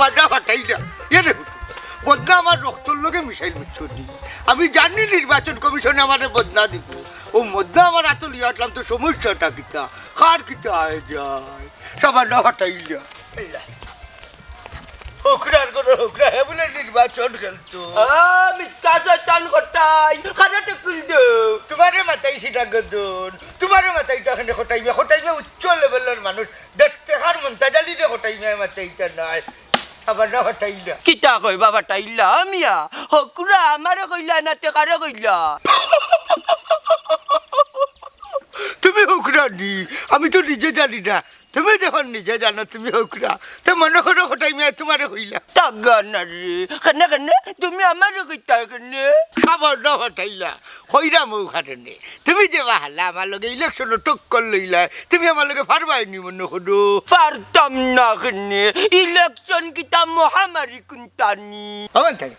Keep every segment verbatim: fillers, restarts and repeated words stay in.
বাজা ফাটাইলা। এরে হুজুর, বদনা আমার রক্তর লগে মিশাইল বুঝছো নি? আমি জানি নির্বাচন কমিশনে আমারে বদনা দিব। ও বদনা আমার আতো লইয়া উঠলাম তো সমস্যাটা কিতা? কার কিতা আয় যায়? সাবানা ফাটাইলা। হকরার ঘরর হকরা, হে বুলে নির্বাচন খেলতো। আ, মিথ্যা শয়তান কটাই, কানে টেকুল দেও। তুমারে মাতাইছি না গদন, তুমারে মাতাইতা কেনে কটাই মিয়া? কটাই মিয়া উচ্চ লেভেলর মানুষ, দেড় টেকার মন্তাজ আলীরে কটাই মিয়া মাতাইতা নায়। সাবানা ফাটাইলা। কিতা কইবা ফাটাইলা মিয়া? হকরা আমারে কইলা না তে কারে কইলা? তুমি হকরা নি, আমি তো নিজে জানি না। তুমি যখন নিজে জানো তুমি হকরা, তে মনো করো কটাই মিয়া তুমারে কইলা। তাগা না রে, কেনে কেনে? তুমি আমারে কইতা কেনে? সাবানা ফাটাইলা, কইরাম অউ কারণে। তুমি যে বাহালা আমার লগে ইলেকশনো টক্কর লইলায়, তুমি আমার লগে পারবায় নি মনো করো? পারতাম না কেনে? ইলেকশন কিতা মহামারী কুনতানি? অবান তাই,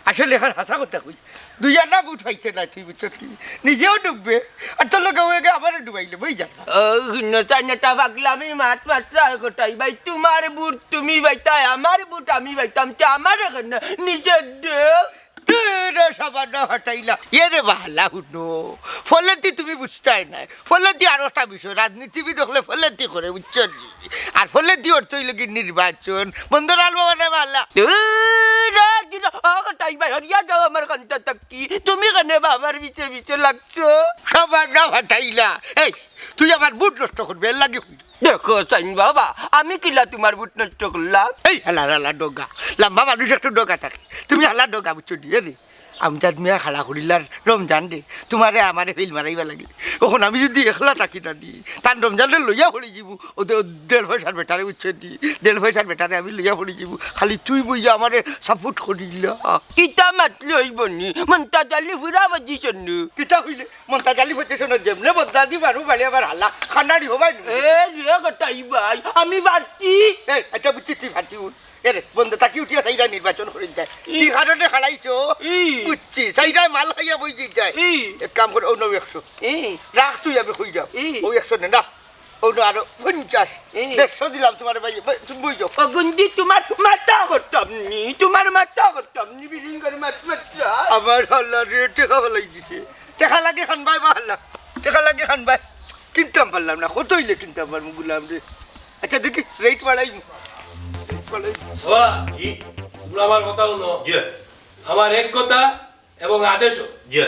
আসলে এখন হাছা কথা কই, দুই আনা বুট পাইছে না তুই বুঝছো কি? নিজেও ডুববে, আর তোর লগে ওই আগে আমারে ডুবাইলে, বুঝ যা। ও, হুনো, চাইনাটা পাগলামি মাত মাত্রা কটাই ভাই, তুমার বুট তুমি পাইতায়, আমার বুট আমি পাইতাম, তে আমারে কেনে নিজে দেও। তুই রে সাবানা ফাটাইলা। এরে বাহালা হুনো, ফলেতি তুমি বুঝতায় নায়। ফলেতি আরোটা বিষয়, রাজনীতিবিদ অকলে ফলেতি করে, বুঝছো নি? আর ফলেতি অর্থ অইলো কি নির্বাচন। বন্দর আলবা মানে বাহালা। তুই রে, তুই রে, ও কটাই ভাই, হরিয়া যাও আমার কান্তা তাকি। তুমি কেনে বা আমার পিছে পিছে লাগছো? সাবানা ফাটাইলা। এই, তুই আমার বুট নষ্ট করবে, এর লাগি কইলি। দেখো সাইন বাবা, আমি কিলা তুমার বুট নষ্ট করলাম? এই হালা হালা ডগা, লম্বা মানুষ একটু ডগা থাকে, তুমি হালা ডগা বুঝছো নি রে? আমজাদ মিয়া খাড়া করিলার রমজান রে, তুমারে আমারে ফেল মারাইবা লাগে। অখন আমি যুদি একলা থাকি না নি, তান রমজানরে লইয়া পড়ি যিবু, ও দে-, ও দেড় পয়সার বেটারে বুঝছো নি, দেড় পয়সার বেটারে আমি লইয়া পড়ি যিবু, খালি তুই বইয়া আমারে সাপোর্ট করিলা। কিতা মাতলে অইবো নি, মন্তাজ আলী পুরা বুঝিস নি? কিতা কইলে? মন্তাজ আলী বুঝিস না, যেমনে বদলা দি মারু বাড়ি আবার হালা, খান্ডারি হবাই নি। এ রে কটাই ভাই, আমি পারতি। এই, আচ্ছা বুঝছি তুই পারতি উঠ। এরে, বন্ধ থাকি উঠিয়া চাইরা নির্বাচন করিল যায়। কি কারণে খাড়াইছো? ই। বুঝছি, চাইরা মাল খাইয়া বই দিল যায়। ই। এক কাম কর, অউ নৌ একশো। ই। রাখ তুই, আমি কই যাও। ই। অউ একশো নে, না। অউ নৌ আরো পঞ্চাশ। ই। দেড়শো দিলাম তুমারে ভাই, ভাই, তুমি বই যাও। ও গুন্ডি, তুমার মাথা করতাম নি, তুমার মাথা করতাম নি, বিলিং করে মাথা, মাথা। আমার হালা রে, টেকা ফালাই দিছে। টেকা লাগে খান ভাই, বা হালা। টেকা লাগে খান ভাই। কিনতাম পারলাম না, কত অইলে কিনতাম পারমু গুলাম রে? আচ্ছা দেখি, রেট বাড়াই, রেট বাড়াই। ও, জি, তুমরা আমার কথা হুনো। জি। আমার এক কথা এবং আদেশও। জি।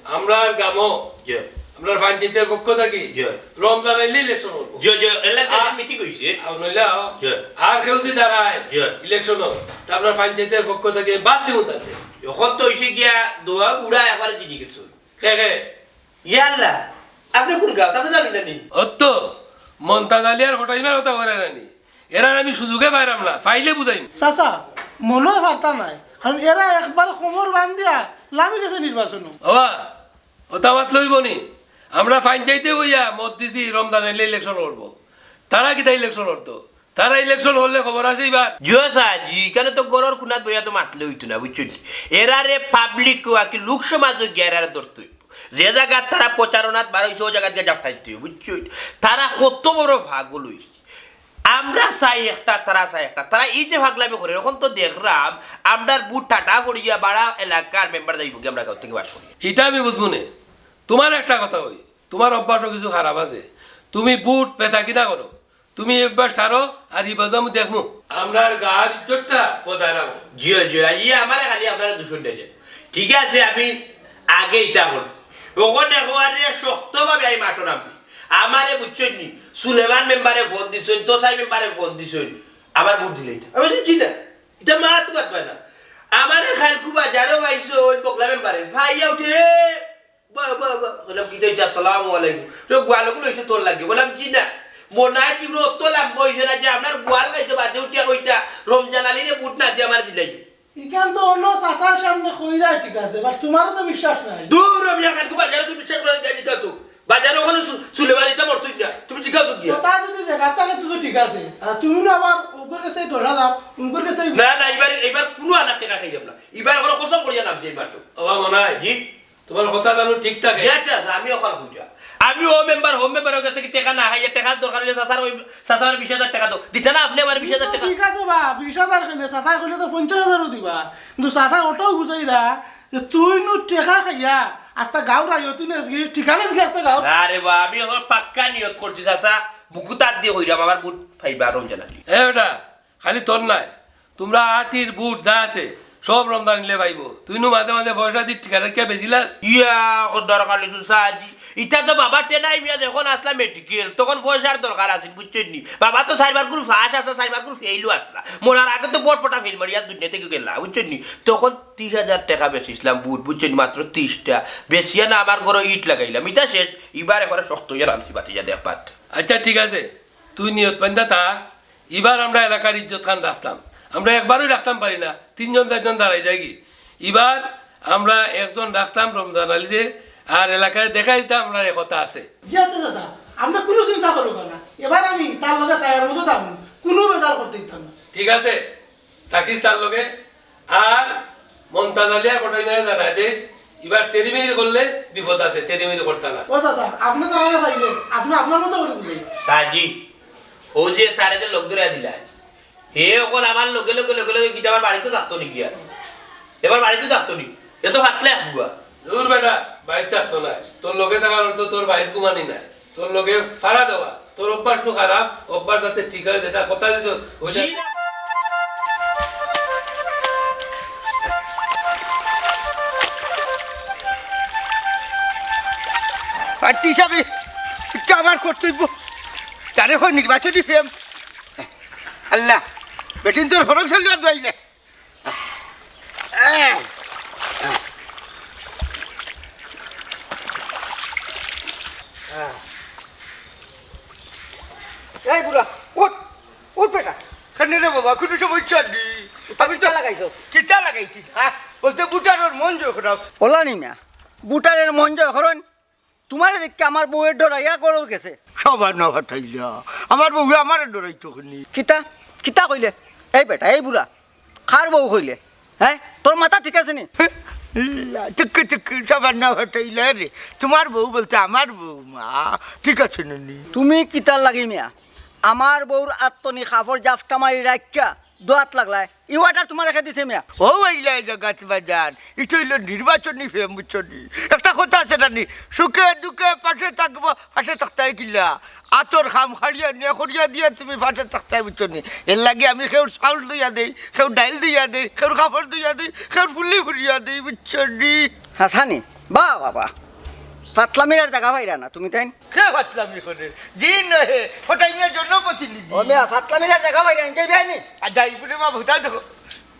আমরার গামো, জি। আমরার পঞ্চায়েতর পক্ষ থাকি, জি। রমজান আইলে ইলেকশন করবো। জি, জি, এলাকায় আর মিটিং অইছে। আর নইলে আও। জি। আর কেউ যদি দাঁড়ায়, জি। ইলেকশনো, তা আমরার পঞ্চায়েতর পক্ষ থাকি বাদ দিমু তারে। অখন তো অইছে গিয়া দোয়া বুড়া একবারে জিনি গেছে। কে কে? ইয়াল্লা, আপনে কুন গাঁও? আপনে জানইন না নি? অত মন্তাজ আলী আর কটাই মিয়ার কথা কইরা নানি। এরার আমি সুযোগে পাইরাম না, পাইলে বুঝাইমু। চাচা, মনো অয় পারতা নায়, কারণ এরা একবারে কোমর বান্ধিয়া লামি গেছে নির্বাচনো। ওবা, অতা মাতলে অইবো নি? আমরা পঞ্চায়েতে বইয়া মত দিছি রমজান আইলে ইলেকশন করবো। তারা কিতা ইলেকশন করতো? তারা ইলেকশন করলে খবর আছে ইবার? জি অয় চাচা, জি, ইখানো তো ঘরর কুনাত বইয়া তো মাতলে অইতো না, বুঝছইন নি? এরারে পাবলিক ওয়াকি লোক সমাজো গিয়া এরারে ধরতে অইবো। যে জাগাত তারা প্রচারণাত বার অইছে, অউ জাগাত গিয়া জাপটাইতে অইবো, বুঝছইন? তারা কত বড় পাগল অইছে। আমরা চাই একটা, তারা চায় একটা। তারা এই যে পাগলামি করে, অখন তো দেখরাম, আমরার বুট টাটা পড়িয়া বারা এলাকার মেম্বার যাইবো গি আমরার গাঁও থাকি পাশ করি। ইটা আমি বুঝমু নে। তুমার একটা কথা কই, তুমার অভ্যাসও কিছু খারাপ আছে। তুমি বুট বেচাকিনা করো, তুমি একবার ছাড়ো, আর ইবাদে আমি দেখমু। আমরার গাঁওর ইজ্জতটা বজায় রাখো। জি অয়, জি অয়, ইয়ে আমারে খালি আপনারা দূষণ দিলে। ঠিক আছে, আমি আগে ইটা করছি। অখন দেখো, আরে শক্তভাবে আমি মাঠো নামছি। আমারে বুঝছইন নি, সুলেমান মেম্বারে ফোন দিছইন, তোসাই মেম্বারে ফোন দিছইন, আমার বুট দিলে ইটা। আমি বলছি, "জি না, ইটা মাত মাতবায় না।" আমারে খালকু বাজারো পাইছইন বগলা মেম্বারে, পাইয়া উঠে, "এ, বা, বা, বা।" কইলাম, "কিতা অইছে? আসসালামু আলাইকুম।" তো গোয়ালগু লইছে তোর লাগি। কইলাম, "জি না, মনার জীবন অত লম্বা অইছে না যে আপনার গোয়াল খাইতে বাদে উঠিয়া কইতা, 'রমজান আলীরে বুট না দিয়া আমারে দিলাইও।'" ইখান তো অন্য চাচার সামনে কইরা ঠিক আছে, but তুমারও তো বিশ্বাস নাই। দূর, আমি আর একটু বাজারে তো বিশ্বাস করা যায় না তো। বাজারে অখানো সু-, সুলেমান ইতা মরছইন না। তুমি জিগাও তো গিয়া। কথা যদি জাগাত থাকে তো, তো ঠিক আছে। আর তুমি না আবার উগর কাছ থাকি দশ হাজার, উগর কাছ থাকি না, না, ইবার, ইবার কুনু আনার টেকা খাইলাম না। ইবার আবার কসম করিয়া নাম যে ইবার তো। ওবা মনাই। জি। তুমার কথা জানো ঠিক থাকে? জি, আচ্ছা, আচ্ছা, আমি অখান কইরা। আমি ও মেম্বার, হোম মেম্বারর গেছ থাকি টেকা না খাইয়া, টেকার দরকার অইলে চাচার ওই, চাচা, আমার বিশ হাজার টেকা দেও। দিতা না আপনে আমার বিশ হাজার টেকা? ঠিক আছে বা, বিশ হাজার কেনে? চাচায় কইলে তো পঞ্চাশ হাজারও দিবা। কিন্তু চাচায় ওটাও বুঝাইরা যে তুই নু টেকা খাইয়া আস্তা গাঁওর আইও, তুই নেসগি, ঠিকানা নেসগি আস্তা গাঁও। না রে বা, আমি অখন পাক্কা নিয়ত করছি চাচা, বুকু তাত দি কইরাম, আমার ভোট পাইবা রমজান আলী। এ বেটা, খালি তোর নায়, তুমরা আটির বুট যা আছে, সব রমজান আলীয়ে পাইবো। তুই নু মাঝে মাঝে পয়সা দি ঠিকানা কিয়া বেচিলাস? ইয়া, কত দরকার অইছে চাচি। ইটা তো বাবা টেনাই মিয়া যখন আসলা মেডিকেল, তখন পয়সার দরকার আছিল, বুঝছইন নি? বাবা তো চাইরবার করি পাস আসলা, চাইরবার করি ফেইলও আসলা। মরার আগে তো বটপটা ফেইল মারিয়া দুনিয়া থাকি গেলা, বুঝছইন নি? তখন তিশ হাজার টেকা বেচিছলাম বুট, বুঝছইন নি? মাত্র তিশটা। বেচিয়া না আমার ঘরো ইট লাগাইলাম, ইটা শেষ। ইবার একবারে শক্ত অইয়া রানছি বাতিজা দেখবাত। আচ্ছা, ঠিক আছে, তুই নিয়ত বান্ধা থাক। ইবার আমরা এলাকার ইজ্জত খান রাখতাম, আমরা একবারই রাখতাম পারি না, তিনজন চাইরজন দাঁড়াই যায়গি। ইবার আমরা একজন রাখতাম রমজান আলীরে, আর এলাকায় দেখাই দিতাম আমরার একতা আছে। জি আচ্ছা চাচা, আপনে কুনু চিন্তা করবা না, এবার আমি তার লগে চাইয়ার মতো থাকমু, কুনু বেজাল করতে দিতাম না। ঠিক আছে, থাকিস তার লগে। আর মন্তাজ আলী আর কটাই মিয়ারে জানাই দিস, ইবার তেরিমেরি করলে বিপদ আছে, তেরিমেরি করতা না। ও চাচা, আপনে তারারে পাইলে, আপনে আপনার মতো করি বুঝাই। চাচি, ও যে তারে যে লগ ধরাই দিলা, হে অখন আমার লগে লগে, লগে লগে কিতা আমার বাড়িত থাকতো নি গিয়া? এবার বাড়িত থাকতো নি? এ তো ফাতলা এক বুয়া। দূর বেটা, বাড়িত থাকতো না। তোর লগে থাকার অর্থ তোর বাড়িত ঘুমানি না। তোর লগে ফাড়া দেওয়া, তোর অভ্যাস তো খারাপ, অভ্যাস যাতে ঠিক হয়, যেটা কথা দিছ, ওইটা জি না। পার্টি হিসাবে এটা আমার কর্তব্য। তারে হয় নির্বাচনী প্রেম। আল্লাহ, বেটিন তোর ফরক সালিয়ার দোয়াইলে। এই বুড়া, উঠ, উঠ বেটা। কেনে রে বাবা, কুনু সমস্যা নি? আমি তো কিতা লাগাইছস? কিতা লাগাইছি? হ্যাঁ, বলতে ভোটারর মন জয় করাম। ওলা নি মিয়া, ভোটারর মন জয় করইন। তুমারে দেখি আমার বউয়ে ডরাইয়া ঘরো গেছে। সাবানা ফাটাইলা, আমার বউয়ে আমারে ডরাইতো কেনে? কিতা, কিতা কইলে? এই বেটা, এই বুড়া, কার বউ কইলে? হ্যাঁ, তোর মাথা ঠিক আছে নি? লা, চুক্কু চুক্কু, সাবানা ফাটাইলা রে। তুমার বউ বলতে আমার বউ মা, ঠিক আছে না নি? তুমি কিতার লাগি মিয়া আমার বউর আত্তনি কাপড় জাপটা মারি রাখিয়া দোয়াত লাগলায়? ই অর্ডার তুমারে কে দিছে মিয়া? ও আইলা এই জাগাত বাজান, ইটা অইলো নির্বাচনী প্রেম, বুঝছো নি? একটা কথা আছে না নি, সুখে দুঃখে পাশে থাকবো, পাশে থাকতায় কিলা? আতর খাম খাড়িয়া নিয়া করিয়া দিয়া তুমি পাশে থাকতায়, বুঝছো নি? এর লাগি আমি কেউর চাউল দিয়া দেই, কেউর ডাইল দিয়া দেই, কেউর কাপড় দিয়া দেই, কেউর ফুলি ফুরিয়া দেই, বুঝছো নি? হাসানি, বাহ বাবা, ফাতলামির আর জাগা পাইরা না তুমি তাইন? কে ফাতলামি করে? জি নহে, ওটাই মিয়া জনপ্রতিনিধি। ও মিয়া, ফাতলামির আর জাগা পাইরা না, যাইবে নি? আর যাই বলে মা ভুতা দেখো।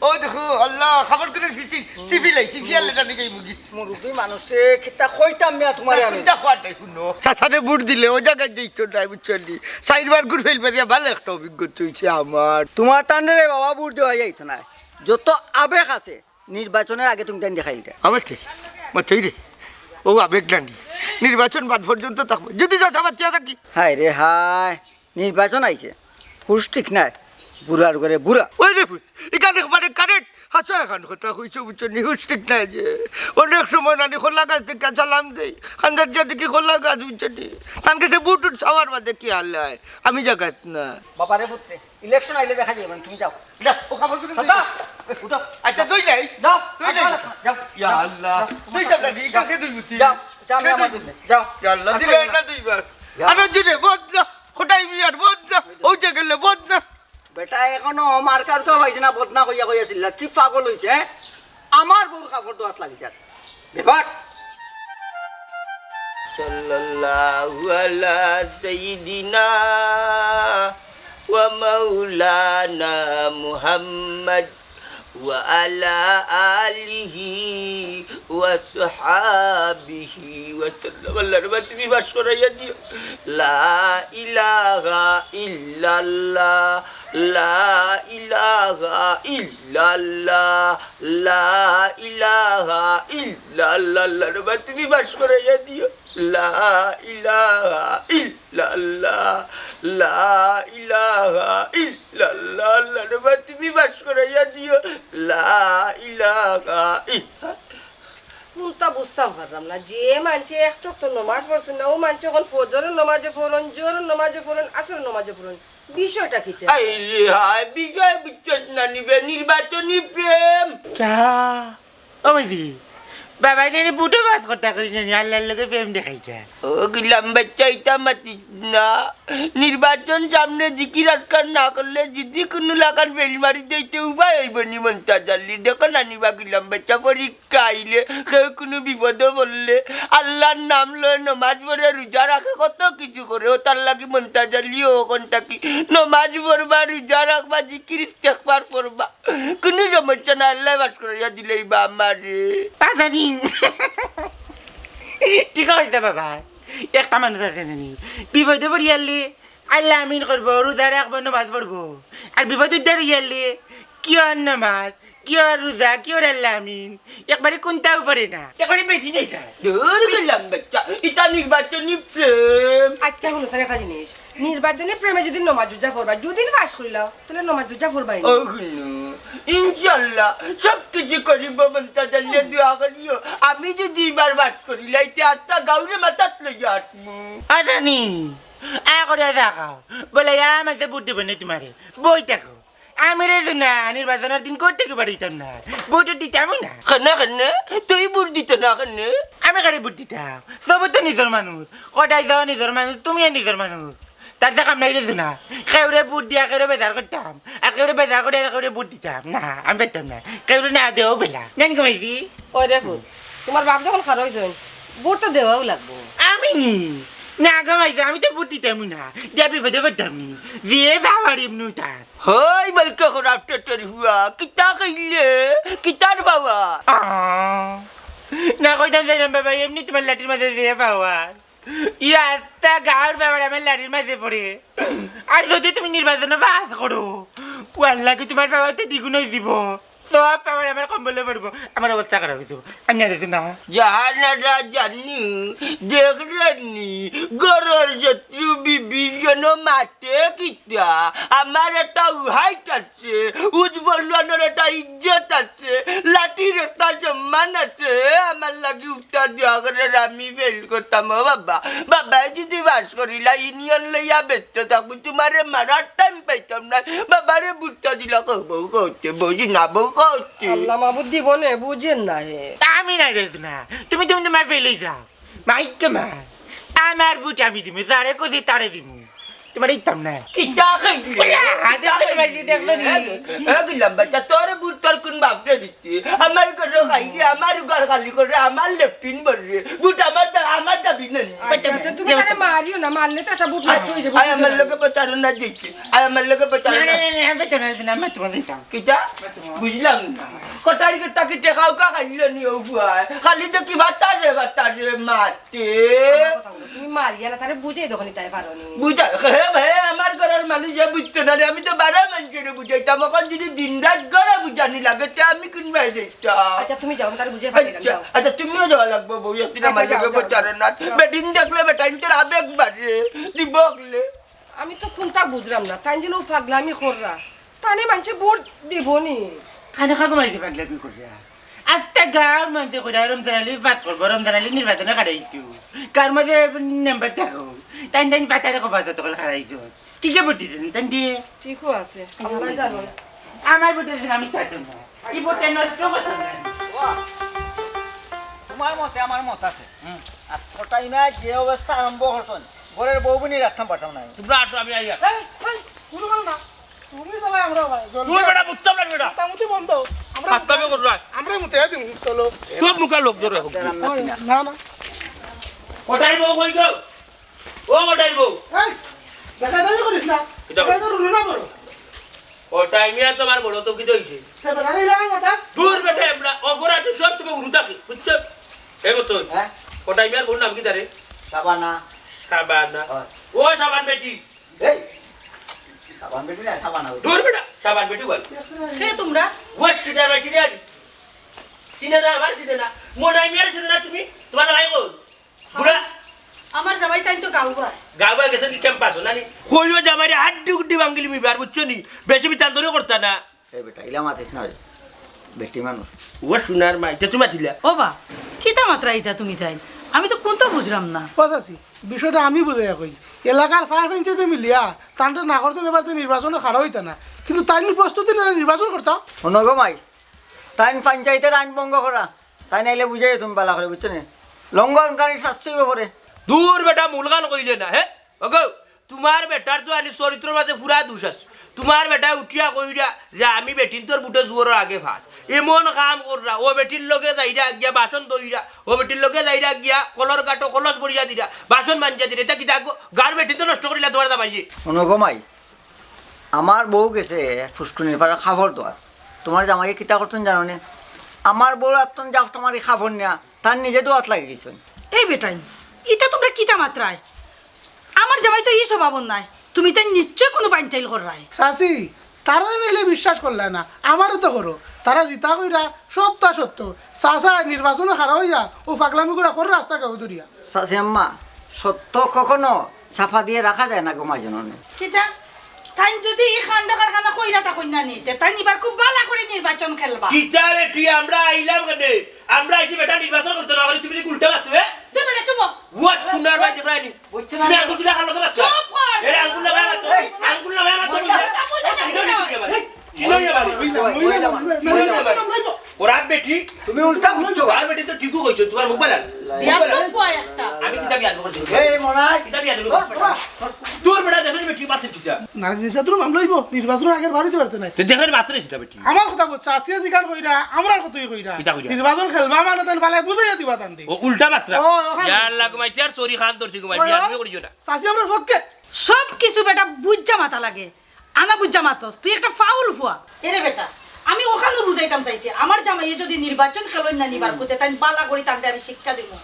ও দেখো, আল্লাহ, খাবার করে ফিসি, চিপি লাই, চিপি আনলে জানি যাই মুগি। মুরব্বি মানুষে কিতা কইতাম মিয়া তুমারে আমি। কিতা কওয়াটাই শুনো। চাচারে ভোট দিলে ও জাগাত যাইতো নায়, বুঝছো নি? চাইরবার ঘুর ফেল মারিয়া ভালা একটা অভিজ্ঞতা অইছে আমার। তুমার তানরে বাবা ভোট দেওয়া যাইতো নায়। যত আবেগ আছে, নির্বাচনর আগে তুমি তাইন দেখাই ইটা। আবার ঠিক, মাতই রে। ও আবেগ নানি। নির্বাচন বাদ পর্যন্ত থাকবো। যদি চাচা বাঁচিয়া থাকি। হায় রে হায়, নির্বাচন আইছে। হুশ ঠিক নাই। বুড়ার ঘরে বুড়া। ওই রে পুত, ইখান একবারে কারেন্ট। হাছা এখান কথা কইছো, বুঝছো নি? হুশ ঠিক নাই যে। অনেক সময় নানি কলা গাছ দেখি সালাম দেই। খান্দাত গিয়া দেখি কলা গাছ, বুঝছো নি? তান গেছে ভোট উঠ চাওয়ার বাদে কি হাল অয়? আমি জাগাত না। বাবারে পুত্রে, ইলেকশন আইলে দেখা যাইবো, তুমি যাও। না, ও কাপড় চোপড় চাচা, ধুই। উঠো। আচ্ছা, ধুই যাই। যাও, ধুই যাই। যাও, যাও, ইয়া যাও, আল্লাহ। যাও, ধুই যাও, যাও, না, ইটা যাও। কে ধুইবো তুই? যাও, যাও, আমি আমার ধুইবো। যাও। ইয়া আল্লাহ, আচ্ছা, দিলে যাও। একটা দুইবার। যাও। আরো জুড়ে, বদ না। কোটাই বিয়ার, বদ না। ওই যে গেলে, বদ না। বেটা, এখনো মার্কার তো পাইছে না, বদনা কইয়া কইয়া চিল্লা। কি পাগল অইছে, হ্যাঁ? আমার বউর কাপড় ধোয়াত লাগি যার। বেপার। সাল্লাল্লাহু আলা সাইয়্যিদিনা ওয়া মাওলানা মুহাম্মদ ওয়া আলা আলিহি ওয়া সাহাবিহি ওয়া সাল্লাম। আল্লাহ রে, তুমি পাস করাইয়া দিও। লা ইলাহা ইল্লাল্লাহ, লা ইলাহা ইল্লাল্লাহ, লা ইলাহা ইল্লাল্লাহ। আল্লাহ রে, তুমি পাস করাইয়া দিও। লা ইলাহা ইল্লাল্লাহ, লা ইলাহা ইল্লাল্লাহ। আল্লাহ রে, তুমি পাস করাইয়া দিও। লা ইলাহা ইল্লাল্লাহ। কুনতা বুঝতাম পারলাম না, যে মানষে এক ওয়াক্ত নমাজ পড়ছইন না, অউ মানষে অখন ফজরর নমাজও পড়ইন, জোহরর নমাজও পড়ইন, আসরর নমাজও পড়ইন, বিষয়টা কিতা? আইরে হায়, বিষয় বুঝছস না নি বে, নির্বাচনী প্রেম। কিয়া? ও মাইজি, বাবায় নানি ভুটো পাস করতা কইরা নানি আল্লার লগে প্রেম দেখাইতা। ও গুলাম বাইচ্চা, ইতা মাতিস না। নির্বাচন সামনে, জিকির আজকার না করলে যদি কুনু লাখান ফেইল মারি দেইতে উপায় অইবো নি মন্তাজ আলী। দেখো না নি বা গুলাম বাইচ্চা, পরীক্ষা আইলে কেউ কুনু বিপদো পড়লে আল্লার নাম লয়, নমাজ পড়ে, রুজা রাখে, কত কিছু করে। অউ তার লাগি মন্তাজ আলীও অখন থাকি নমাজ পড়বা, রুজা রাখবা, জিকির ইস্তেগফার পড়বা। কুনু সমস্যা নাই, আল্লায় পাস করাইয়া দিলাইবা আমারে। পাস জানি। ঠিক আছে বাবা, একটা মানুষ আছে নানি, বিপদো পড়িয়ালে আল্লা আমিন করবো, রুজা রাখবো, নমাজ পড়বো। আর বিপদ উদ্ধার অইয়ালে কিওর নমাজ, কিওর রুজা, কিওর আল্লা আমিন, একবারে কুনতাউ পড়ে না, একবারে বেদিন অই যায়। দূর গুলাম বাইচ্চা, ইতা নির্বাচনী প্রেম। আচ্ছা, হুনো ছাইন একটা জিনিস, নির্বাচনী প্রেমে যদি নমাজ রুজা পড়বা, যদি পাস করিলাও, তাইলে নমাজ রুজা পড়বায় নি। ও হুনো, ইনশাআল্লাহ সব কিছু করিমু, মন্তাজ আলীয়ে দোয়া করিও। আমি যদি ইবার পাস করিলাই, তে আস্তা গাউরে মাথাত লইয়া আটমু। আ জানি, আ করিয়া থাকো। বলে, ইয়া, আমারে ভুট দিবো নি তুমারে? বই থাকো। আমি রে না, নির্বাচনর দিন করতে কি পারিতাম না। ভুট দিতামউ না। কেনে, কেনে? তুই ভুট দিতে না কেনে? আমি কারে ভুট দিতাম? সবে তো নিজর মানুষ। কটাই যাও নিজর মানুষ, তুমিও নিজর মানুষ। তার তো কাম নাই রে না। কেউরে ভুট দিয়া কেউরে বেজার করতাম। আর কেউরে বেজার করিয়া কেউরে ভুট দিতাম না। আমি পারতাম না। কেউরে না দেওয়াউ বেলা। নেন কমাইবি? ওই রে পুত, তুমার বাপ যখন খাড়া অইছইন, ভুট তো দেওয়াউ লাগবো। আমি নি? না গো মাইজি, আমি তো ভুট দিতামউ না। দিয়া বিপদো পড়তাম নি। যে পাওয়ার এমনউ তার। হই বলকে খরাপ টেটের হুয়া, কিতা কইলে? কিতার পাওয়ার? আ, না কইতাম চাইরাম বাবা, এমনে তুমার লাঠির মাঝে যে পাওয়ার। ইয়া আস্তা গাউর পাওয়ার আমার লাঠির মাঝে পড়ে। আর যদি তুমি নির্বাচনো পাস করো, ও আল্লাহ কি তুমার পাওয়ার তো দ্বিগুণ অই যিবো। সব পাওয়ার আমার কম্বলো পড়বো, আমার অবস্থা খারাপ অই যিবো। আমি আর না। জাহানারা জানি, দেখরানি, ঘরর শত্রু বিভীষণ মাতে কিতা? আমার একটা হাইট আছে, উজ পহলওয়ানর একটা ইজ্জত আছে, লাঠির একটা সম্মান আছে। আমার লাগি উত্তর দিয়া করে আমি ফেল করতাম। ও বাবা, বাবায় যদি পাস করিলা, ইউনিয়ন লইয়া ব্যস্ত থাকবো, তুমারে মারার টাইম পাইতাম না। বাবারে ভুট্টা দিলা, কও বউ করতে, বউ না বউ করতে। আল্লাহ মাবুদ দিবো নে, বুঝেন না হে। আমি না রে না, তুমি, তুমি তুমার ফেলই যাও। মাইকে মা, আমার ভুট আমি দিমু, যারে কইছি তারে দিমু। তুমারে দিতাম না। কিতা খাইলি? ওই, আ, দেখো নি, ভাই, দেখো নি। এ, এ, গুলাম বাইচ্চা, তোর ভুট তোর কুন বাপরে দিতে? আমার ঘরো খাইলি, আমার ঘর খালি করে, আমার লেট্রিন ভররে। ভুট আমার দা-, আমার দাবি নাই। আচ্ছা, আচ্ছা, তুমি তারে মারিও না, মারলে তো একটা ভুট নষ্ট অই যাইবো। আয় আমার লগে প্রতারণা দিছে, আয় আমার লগে না, প্রতারণা। না, না, না, আমি তো না, না, আমি তোমার দিতাম। কিতা? বুঝলাম না। কটারি কে তাকি টেকাও কা খাইল নি ও বুয়ায়? খালি তো কি বাতারে, বাতারে মাতে। তুমি মারিয়া না, তারে বুঝাই দেখো নি, তাই পারো নি। বুঝা, হে ভাই, আমার ঘরর মানুষ যে বুঝতো না রে, আমি তো বারা মানষরে বুঝাইতাম। অখন যদি দিন রাইত ঘরো বুঝানি লাগে, তে আমি কুন বায় যাইতাম? আচ্ছা, তুমি যাও, আমি তারে বুঝাই পাঠাইলাম, আচ্ছা, যাও। আচ্ছা, তুমিও যাওয়া লাগবো বউ, একদিন আচ্ছা, আমার যাও, লগে যাও, প্রতারণা। যাও। বেটিন দেখলে বেটাইন্তর আবেগ বাড়ে, দিবকলে। আমি তো কুনতা বুঝলাম না, তাইন যেন পাগলামি কররা। তানে মানষে ভুট দিবো নি? খানে খাগো মাইতে পাগলামি করিয়া। আস্তা গাউর মানষে কইরা রমজান আলী পাস করবো, রমজান আলী নির্বাচনো খাড়াইতো। কার মাঝে মেম্বার থাকো? তাইন তাইন পাতারে কবা যত কল খাড়াইতো। কি কে ভুট দিতেন? তাইন দিয়ে? ঠিকও আছে, আল্লাহ জানো। আমার ভুট দিতেন, আমি থাকতাম না। এই ভুটটা নষ্ট করতাম না। ওয়া, তুমার মতে আমার মত আছে। হুম। আর কটাই না যে অবস্থা আরম্ভ করছন, ঘরর বউ বনি রাখতাম পারতাম না আমি। তোমরা আটো, আমি আইয়া। এই, এই, শুরু করো না। তুমি সবাই আমরা ভাই, জলদি। তুই বেটা বুঝতাম না বেটা। মোটামুটি বন্ধ। আমরা মাততামে করো না। আমরা মুতে দিন, চলো। সব মুখা লোক ধরে হোক। না, না। কটাই বউ কই গো? ও কটাই বউ। এই, দেখা দাবি করিস না। এটা এটা তো রুনা বড়। কটাই মিয়া তোমার বড় তো কি হইছে? সে বেটা এই লাগে কথা। দূর বেটা, আমরা অপরাধী সব সময় উড়ু থাকি, বুঝছো? এই মতো। হ্যাঁ? কটাই মিয়ার বউর নাম কিতা রে? শাবানা। শাবানা। হ্যাঁ। ও শাবান বেটি। এই, শাবান বেটি না, শাবানা বেটি। দূর বেটা, শাবান বেটি বল। কে তোমরা? ওয়েস্ট কিটা বেটি রে। চিনে না, আমার চিনে না। মনাই মিয়ার চিনে না তুমি? তোমার জামাই বল। বুড়া। আমার জামাই তাই তো গাউবায়। গাউবায় গেছে কি ক্যাম্পাস, না নি? কইও জামাইরে হাড্ডি গুড্ডি ভাঙ্গিলিমু বার, বুঝছো নি? বেশি বিতাল ধরে করতা না। এ বেটা, ইলা মাতিস না রে। বেটি মানুষ। ও সোনার মা, ইটা তুমি মাতিলা? ও বা, কি কিতা মাতরায় ইতা তুমি তাইন? আমি তো কুন্তা বুঝরাম না। ও চাচি, বিষয়টা আমি বুঝাইয়া কই। এলাকার ফাইভ ইঞ্চিতে মিলিয়া তানরে না করছইন এবার তো নির্বাচনো খাড়া অইতা না, কিন্তু তাইন প্রস্তুতি নিয়া নির্বাচন করতা। হুনো গো মাই, তাইন পঞ্চায়েতর আইন ভঙ্গ করা, তাইন আইলে বুঝাইও তুমি বালা করি, বুঝছো নি? লঙ্ঘনকারীর শাস্তি অইবো পরে। দূর বেটা, মূল গান কইলে না, হে? ওগো, তুমার বেটার তো আনি চরিত্রর মাঝে পুরা দুষ আছে। তুমার বেটায় উঠিয়া কইরা যে আমি বেটিন্তর বুটে জুয়ারর আগে ফাত। এমন কাম কররা, অউ বেটির লগে যাইরা গিয়া বাসন ধইরা, অউ বেটির লগে যাইরা গিয়া কলর গাটো কলস ভরিয়া দিরা, বাসন মাঞ্জিয়া দিরা। ইতা কিতা গো, গাঁওর বেটিন্তর নষ্ট করিলা তুমার জামাইয়ে। হুনো গো মাই, আমার বউ গেছে ফুসকুনির পাড়া কাপড় ধোয়াত। তুমার জামাইয়ে কিতা করছইন জানো নি? আমার বউর আতন যাও তুমার ই কাপড় নিয়া, তার নিজে ধোয়াত লাগি গেছইন। এই বেটাইন, ইতা তুমরা কিতা মাতরায়? আমার জামাই তো ই স্বভাবর নায়। তুমি তাইন নিশ্চয় কুনু বানচাইল কররায়। চাচি, তারারে নাইলে বিশ্বাস করলায় না, আমারে তো করো। তারা যেতা কইরা সবতা সত্য। চাচা নির্বাচনো খাড়া অইয়া অউ পাগলামি করা করে রাস্তা কেউ ধরিয়া। চাচি আম্মা, সত্য কখনো চাপা দিয়া রাখা যায় না গো মাই জানো নি। কিতা? তাইন যুদি ই কাণ্ড কারখানা কইরা থাকইন না নি, তে তাইন ইবার খুব বালা করি নির্বাচন খেলবা। কিতা রে তুই, আমরা আইলাম কেনে? আমরা আইছি বেটা নির্বাচন করতে না করি, তুমি উল্টা মাতছো, হে? তুই বেটা চুপ হ। What? কুনার ভাই জেব্রাইনি? বুঝছো না? তুমি আঙ্গুল তুলে হাল্লা করে মাতছো? চুপ কর। এরে আঙ্গুল না ভাই মাতছো? এই, আঙ্গুল না ভাই মাতছো? মহিলা, মহিলা, চিনো না ভাই। চিনো না ভাই। মহিলা, মহিলা, মহিলা। ওরা বেটি। তুমি উল্টা বুঝছো। আর বেটি তো ঠিকউ কইছো, তুমার মুখ বালা। বিয়াদব পুয়া একটা। আমি কিতা বিয়াদব করছি? এই মনাই। কিতা বিয়াদব করছি? দূর বেটা, দেখো বেটি মাতছে কিতা। নারী নির্যাতন মামলা অইবো, নির্বাচনর আগে বাড়িতে পারতে নাই। তুই দেখেন মাতরে কিতা বেটি। আমার কথা বুঝছো, আজকে যেখান কইরা, আমরার কথাই কইরা। কিতা কইরা? নির্বাচন খেলবা মানে তাইন বালা বুঝাইয়া দিবা তানরে। ও উল্টা মাতরা। ও, ওখানে। ইয়া আল্লাহ, ঘুমাইতে আর চুরি খান ধরছি, ঘুমাইতে আর ঘুমাইও করিও না। চাচি আমরার পক্ষে। সব কিছু বেটা বুঝা মাতা লাগে। আনা বুঝা মাতস, তুই একটা ফাউল ফুয়া। এরে বেটা, আমি ওখানও বুঝাইতাম চাইছি, আমার জামাইয়ে যুদি নির্বাচন খেলইন না নিবার কুতে, তাইন বালা করি তানরে আমি শিক্ষা দিমু।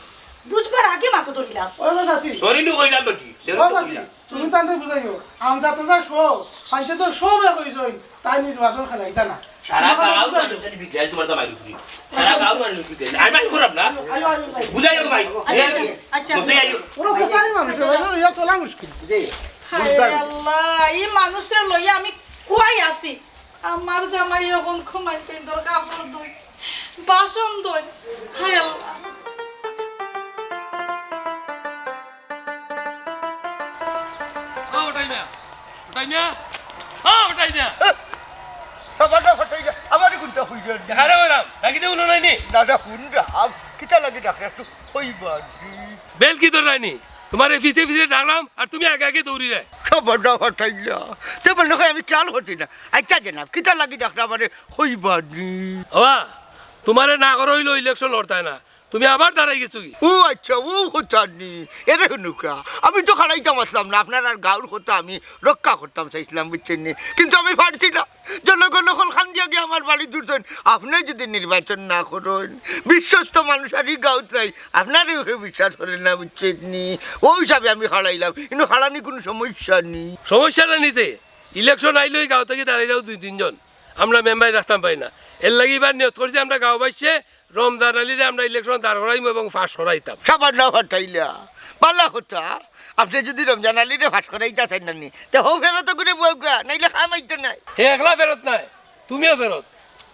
বুঝবার আগে মাথা ধরিলাস। ওই গো চাচি। সরি নু কইলাম বেটি, সরি ও তো চাচি, কইলাম। তুমি তানরে বুঝাইও। আমজাদ চাচা সব, পঞ্চায়েতর সব এক অইছইন, তাইন নির্বাচন খেলাইতা না। সারা গাঁও মানুষ বিগড়াইল তুমার জামাইর উপরে। সারা গাঁও মানুষ বিগড়াইল। আমি মাইন্ড কররাম না। আইও, আইও, আইও। বুঝাইও ভাই। আচ্ছা, আচ্ছা, আচ্ছা। বুঝাই আইও। ওরা তো চালি মানুষ, ওরা ইয়া চলা মুশকিল। বুঝাই। হায় আল্লাহ, ই মানুষরে লইয়া আমি কুয়াই আছি। আমার জামাই অখন ঘুমাইছে, দরকার পড় দই, বাসন দই। হায় আল্লাহ। ও ওটাই না, ওটাই না, ও ওটাই না। সাবানা ফাটাইলা, আমারে কুনটা কইরা? আরে ওরাম, ডাকি দে উনো নাইনি? দাদা, হুনরাম, কিতা লাগি ডাকরা একটু কইবা নি? বেল কি ধর নাইনি? তুমারে পিছে পিছে ডাকরাম, আর তুমি আগে আগে দৌড়িরায়। সাবানা ফাটাইলা, তে মনে অয় আমি খেয়াল করছি না। আচ্ছা জনাব, কিতা লাগি ডাকরা আমারে কইবা নি? ওবা, তুমারে না করা অইলো ইলেকশন লড়তায় না। তুমি আবার দাঁড়াই গেছো কি? ও আচ্ছা, ও কথা নি। এরে হুনুক্কা, আমি তো খাড়াইতাম আছলাম না, আপনারার গাঁওর কথা আমি রক্ষা করতাম চাইছলাম, বুঝছইন নি? কিন্তু আমি পারছি না। জনগণ অকল কান্দিয়া গিয়া আমার বাড়িত জুটছইন। আপনে যুদি নির্বাচন না করইন, বিশ্বস্ত মানুষ আর ই গাঁওত নাই, আপনারেও কেউ বিশ্বাস করে না, বুঝছইন নি? অউ হিসাবে আমি খাড়াইলাম, কিন্তু খাড়ানি কুনু সমস্যা নি। সমস্যাটা নিতে, ইলেকশন আইলেউ গাঁও থাকি দাঁড়াই যাও দুই তিনজন, আমরা মেম্বার রাখতাম পারি না। এরলাগি ইবার নিয়ত করছি আমরা গাঁওবাসীয়ে রমজান আলীরে আমরা ইলেকশনো দাঁড় করাইমু এবং পাশ করাইতাম। সাবানা ফাটাইলা, বালা কথা। আপনে যুদি রমজান আলীরে পাশ করাইতা চাইন না নি, তে হউ ফেরত ঘুরে বউক্কা, নাইলে কাম অইতো নায়। হে একলা ফেরত নায়, তুমিও ফেরত।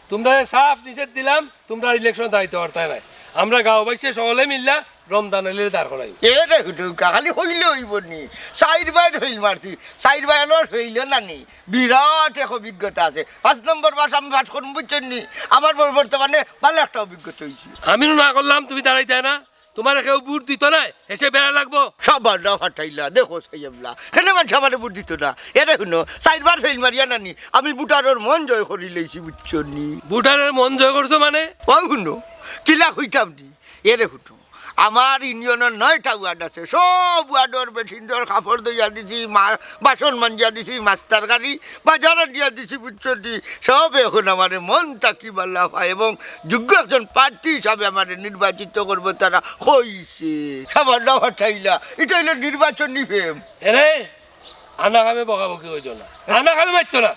তুমরারে সাফ নিষেধ দিলাম, তুমরা ইলেকশনো দাঁড়াইতে পারতায় নায়। আমরা গাঁওবাসী সকলে মিল্লা রমজান আলীরে দাঁড় করাইমু। এরে হুনুক্কা, খালি কইলে অইবো নি? চাইর বার ফেইল মারছি, চাইর বার আবার ফেইল না নি। বিরাট এক অভিজ্ঞতা আছে। পাঁচ নম্বর পাশ আমি পাশ করমু, বুঝছইন নি? আমার বর-, বর্তমানে বালা একটা অভিজ্ঞতা অইছে। আমি নু না করলাম, তুমি দাঁড়াইতায় না। তুমারে কেউ ভোট দিতো নায়, হেষে বেড়া লাগবো। সাবানা ফাটাইলা, দেখো সাইয়েবলা, কেনে মানষে আমারে ভোট দিতো না? এরে হুনো, চাইর বার ফেইল মারিয়া না নি, আমি ভোটারর মন জয় করি লইছি, বুঝছো নি? ভোটারর মন জয় করছো মানে? অউ হুনো, কিলা কইতাম নি? এরে হুনো, আমার ইউনিয়নর নয়টা ওয়ার্ড আছে, সব ওয়ার্ডর বেটিন্তর কাপড় ধইয়া দিছি, মা-, বাসন মাঞ্জিয়া দিছি, মাছ তরকারি বাজারো দিয়া দিছি, বুঝছো নি? সবে অখন আমারে মন থাকি বালা পায় এবং যোগ্য একজন প্রার্থী হিসাবে আমারে নির্বাচিত করবো তারা কইছে। সাবানা ফাটাইলা, ইটা অইলো নির্বাচনী প্রেম। এরে, আনা কামে বকাবকি কইতো না, আনা কামে মাতিও না।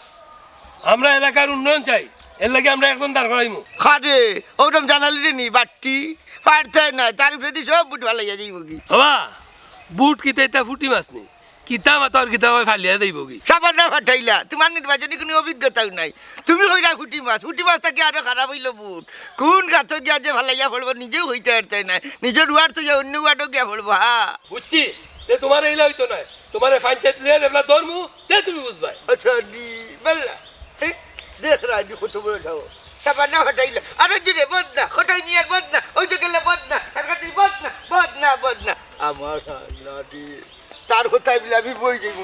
আমরা এলাকার উন্নয়ন চাই, এরলাগি আমরা একজন দাঁড় করাইমু। কারে? অউ রমজান আলীরে নি, বাট্টি, পারতায় নায়, তার উপরেদি সব ভোট ফালাইয়া যাইবোগি। ওবা, ভোট কিতা ইতা ফুটি মাছ নি? কিতা মাতর কিতা কয় ফালিয়া যাইবো কি? সাবানা ফাটাইলা, তুমার নির্বাচনী কুনু অভিজ্ঞতাও নাই। তুমি কইরা পুটি মাছ, পুটি মাছ থাকি আরো খারাপ অইলো বুট। কুন গাতো গিয়া যে ফালাইয়া পড়বো নিজেও কইতা পারতায় নায়। নিজর ওয়ার্ড থইয়া অন্য ওয়ার্ডো গিয়া পড়বো, হা। বুঝছি, তে তুমার ইলা অইতো নায়। তুমারে পঞ্চায়েত লইয়া যেবলা ধরমু, তে তুমি বুঝবায়। আচ্ছা, নি, বেলা। এ, দেখরায় নি কত বড় সাহস। সাবানা ফাটাইলা। আরো জোরে, বদনা, কটাই মিয়ার বদনা, ওই যে গেলে বদনা, তার কাছে বদনা, বদনা, বদনা। আমার আল্লাহ রে। তার কথায় বলে আমি বই যাইব।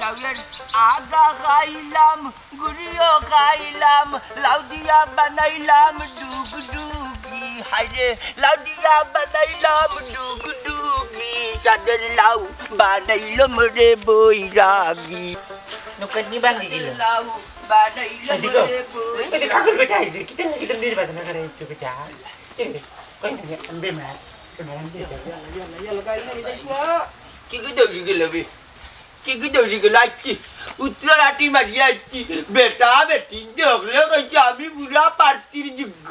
লাউয়ের আগা খাইলাম, গুড়িও খাইলাম, লাউ দিয়া বানাইলাম ডুগডুগি। হায়রে, লাউ দিয়া বানাইলাম ডুগডুগি, চাঁদের লাউ বানাইলাম রে বৈরাগী। নৌকা নিয়ে বাঙ্গি গেল। লাউ বানাইলাম এদিকে, রে বৈরাগী। এদিকে কাকুর বেটা আইছে। কিতা, কিতা নির্বাচন করে একটু বেটা? এ, কই না, আমি বেমার। বেমার আমি বেমার। কি কি দৌড়ি গেল বে? কি কি দৌড়ি গেল? আইছি, উত্তর আটি মারিয়া আইছি। বেটা বেটি দেখলে কইছে আমি বুড়া প্রার্থীর যোগ্য।